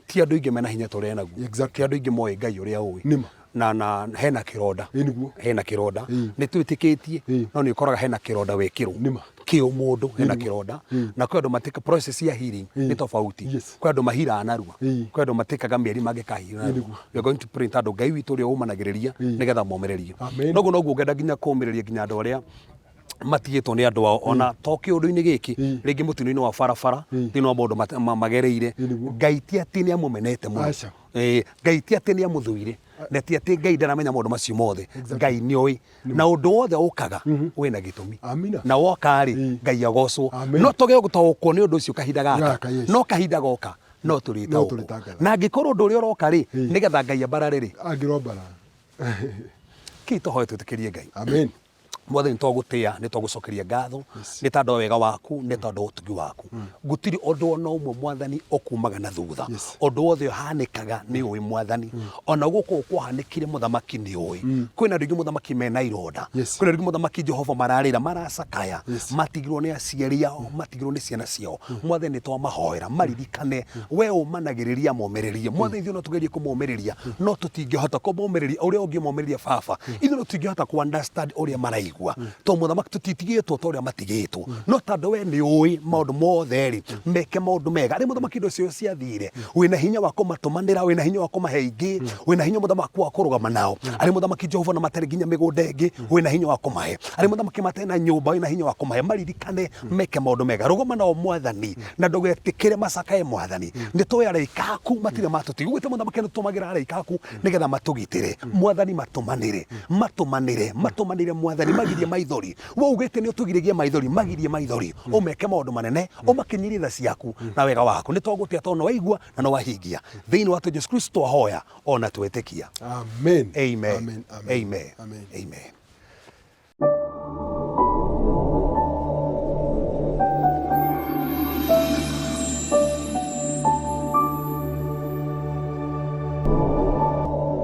ti andũ aingĩ mena hinya ta ũrĩa enaguo. Ti andũ aingĩ moĩ Ngai ũrĩa ũĩ. Nĩma. Na hena kĩronda. Ĩĩ nĩguo. Hena kĩronda. Nĩ twĩtĩkĩtie no nĩ ũkoraga hena kĩronda wekĩrwo. Nĩma. Kĩũmũndũ hena kĩronda. Na kwĩ andũ matĩka process ya healing nĩ tofauti. Kwĩ andũ mahiraga narua. Kwĩ andũ matĩkaga mĩeri mangĩkahira narua. We are going to pray tondũ Ngai witũ ũrĩa ũmanagĩrĩria nĩgetha momĩrĩrio. Amen. Noguo noguo ngenda nginya kũmĩrĩria nginya andũ arĩa matigĩtwo nĩ andũ ao ona to kĩũndũ-inĩ gĩkĩ rĩngĩ mũtino-inĩ wa barabara thĩinĩ wa maũndũ magereire. Ngai ti atĩ nĩ amũmenete mũno. Aca. Ngai ti atĩ nĩ amũthũire na ti atĩ Ngai ndaramenya maũndũ macio mothe. Ngai nĩ oĩ na ũndũ wothe ũkaga wĩna gĩtũmi. Amina. Na woka rĩ Ngai agocwo. Amen. No tũgĩe gũtaũkwo nĩ ũndũ ũcio kahinda gaka. Gaka, yes. No kahinda goka no tũrĩtaũkwo. Tũrĩtangatha. Na angĩkorwo ũndũ ũrĩa ũroka rĩ nĩgetha Ngai ambarare rĩ Angĩrombara. Kĩi tũhoe twĩtĩkĩrie Ngai. Amen. Mwathani nĩ twagũtĩa nĩ twagũcokeria ngatho nĩ tondũ wa wega waku nĩ tondũ wa ũtugi waku. Gũtirĩ ũndũ ona ũmwe Mwathani ũkumaga na thutha. Ũndũ wothe ũhanĩkaga nĩ ũĩ Mwathani. Ona gũkũ kwahanĩkire mũthamaki nĩ ũĩ. Kwĩna andũ aingĩ mũthamaki mena ironda. Kwĩna andũ aingĩ mũthamaki Jehova mararĩra maracakaya. Matigirwo nĩ aciari ao, matigirwo nĩ ciana ciao. Mwathani nĩ twamahoera maririkane we ũmanagĩrĩria momĩrĩrie. Mwathani ithuĩ no tũgerie kũmomĩrĩria no tũtingĩhota kũmomĩrĩria ũrĩa ũngĩmomĩrĩria baba. Ithuĩ no tũtingĩhota kũ understand ũrĩa maraigua tondũ mũthamaki tũtitigĩtwo ta ũrĩa matigĩtwo no tondũ we nĩ ũĩ maũndũ mothe rĩ meke maũndũ mega arĩa mũthamaki indo ciao ciathire wĩna hinya wa kũmatũmanĩra wĩna hinya wa kũmahe ingĩ wĩna hinya mũthamaki wa kũrũgama nao arĩa mũthamaki Jehova na matarĩ nginya mĩgũnda ĩngĩ wĩna hinya wa kũmahe arĩa mũthamaki matarĩ na nyũmba wĩna hinya wa kũmahe maririkane meke maũndũ mega rũgama nao mwathani na ndũgetĩkĩre macakae mwathani nĩ tũĩ araika aku matirĩ matũtiga ũguo mũthamaki nĩ tũmagĩra araika aku nĩgetha matũgitĩre mwathani matũmanĩre matũmanĩre matũmanĩre mwathani magirie maithori we ugĩte nĩ ũtũgiririe maithori magirie maithori ũmeke maũndũ manene ũmakinyĩrie tha ciaku na wega waku nĩ twagũtĩa tondũ nĩ waigua na nĩ wahingia thĩinĩ wa Jesu Kristo twahoya ona twetĩkia. Amen. Amen. Amen. Amen. Amen. Amen. Amen.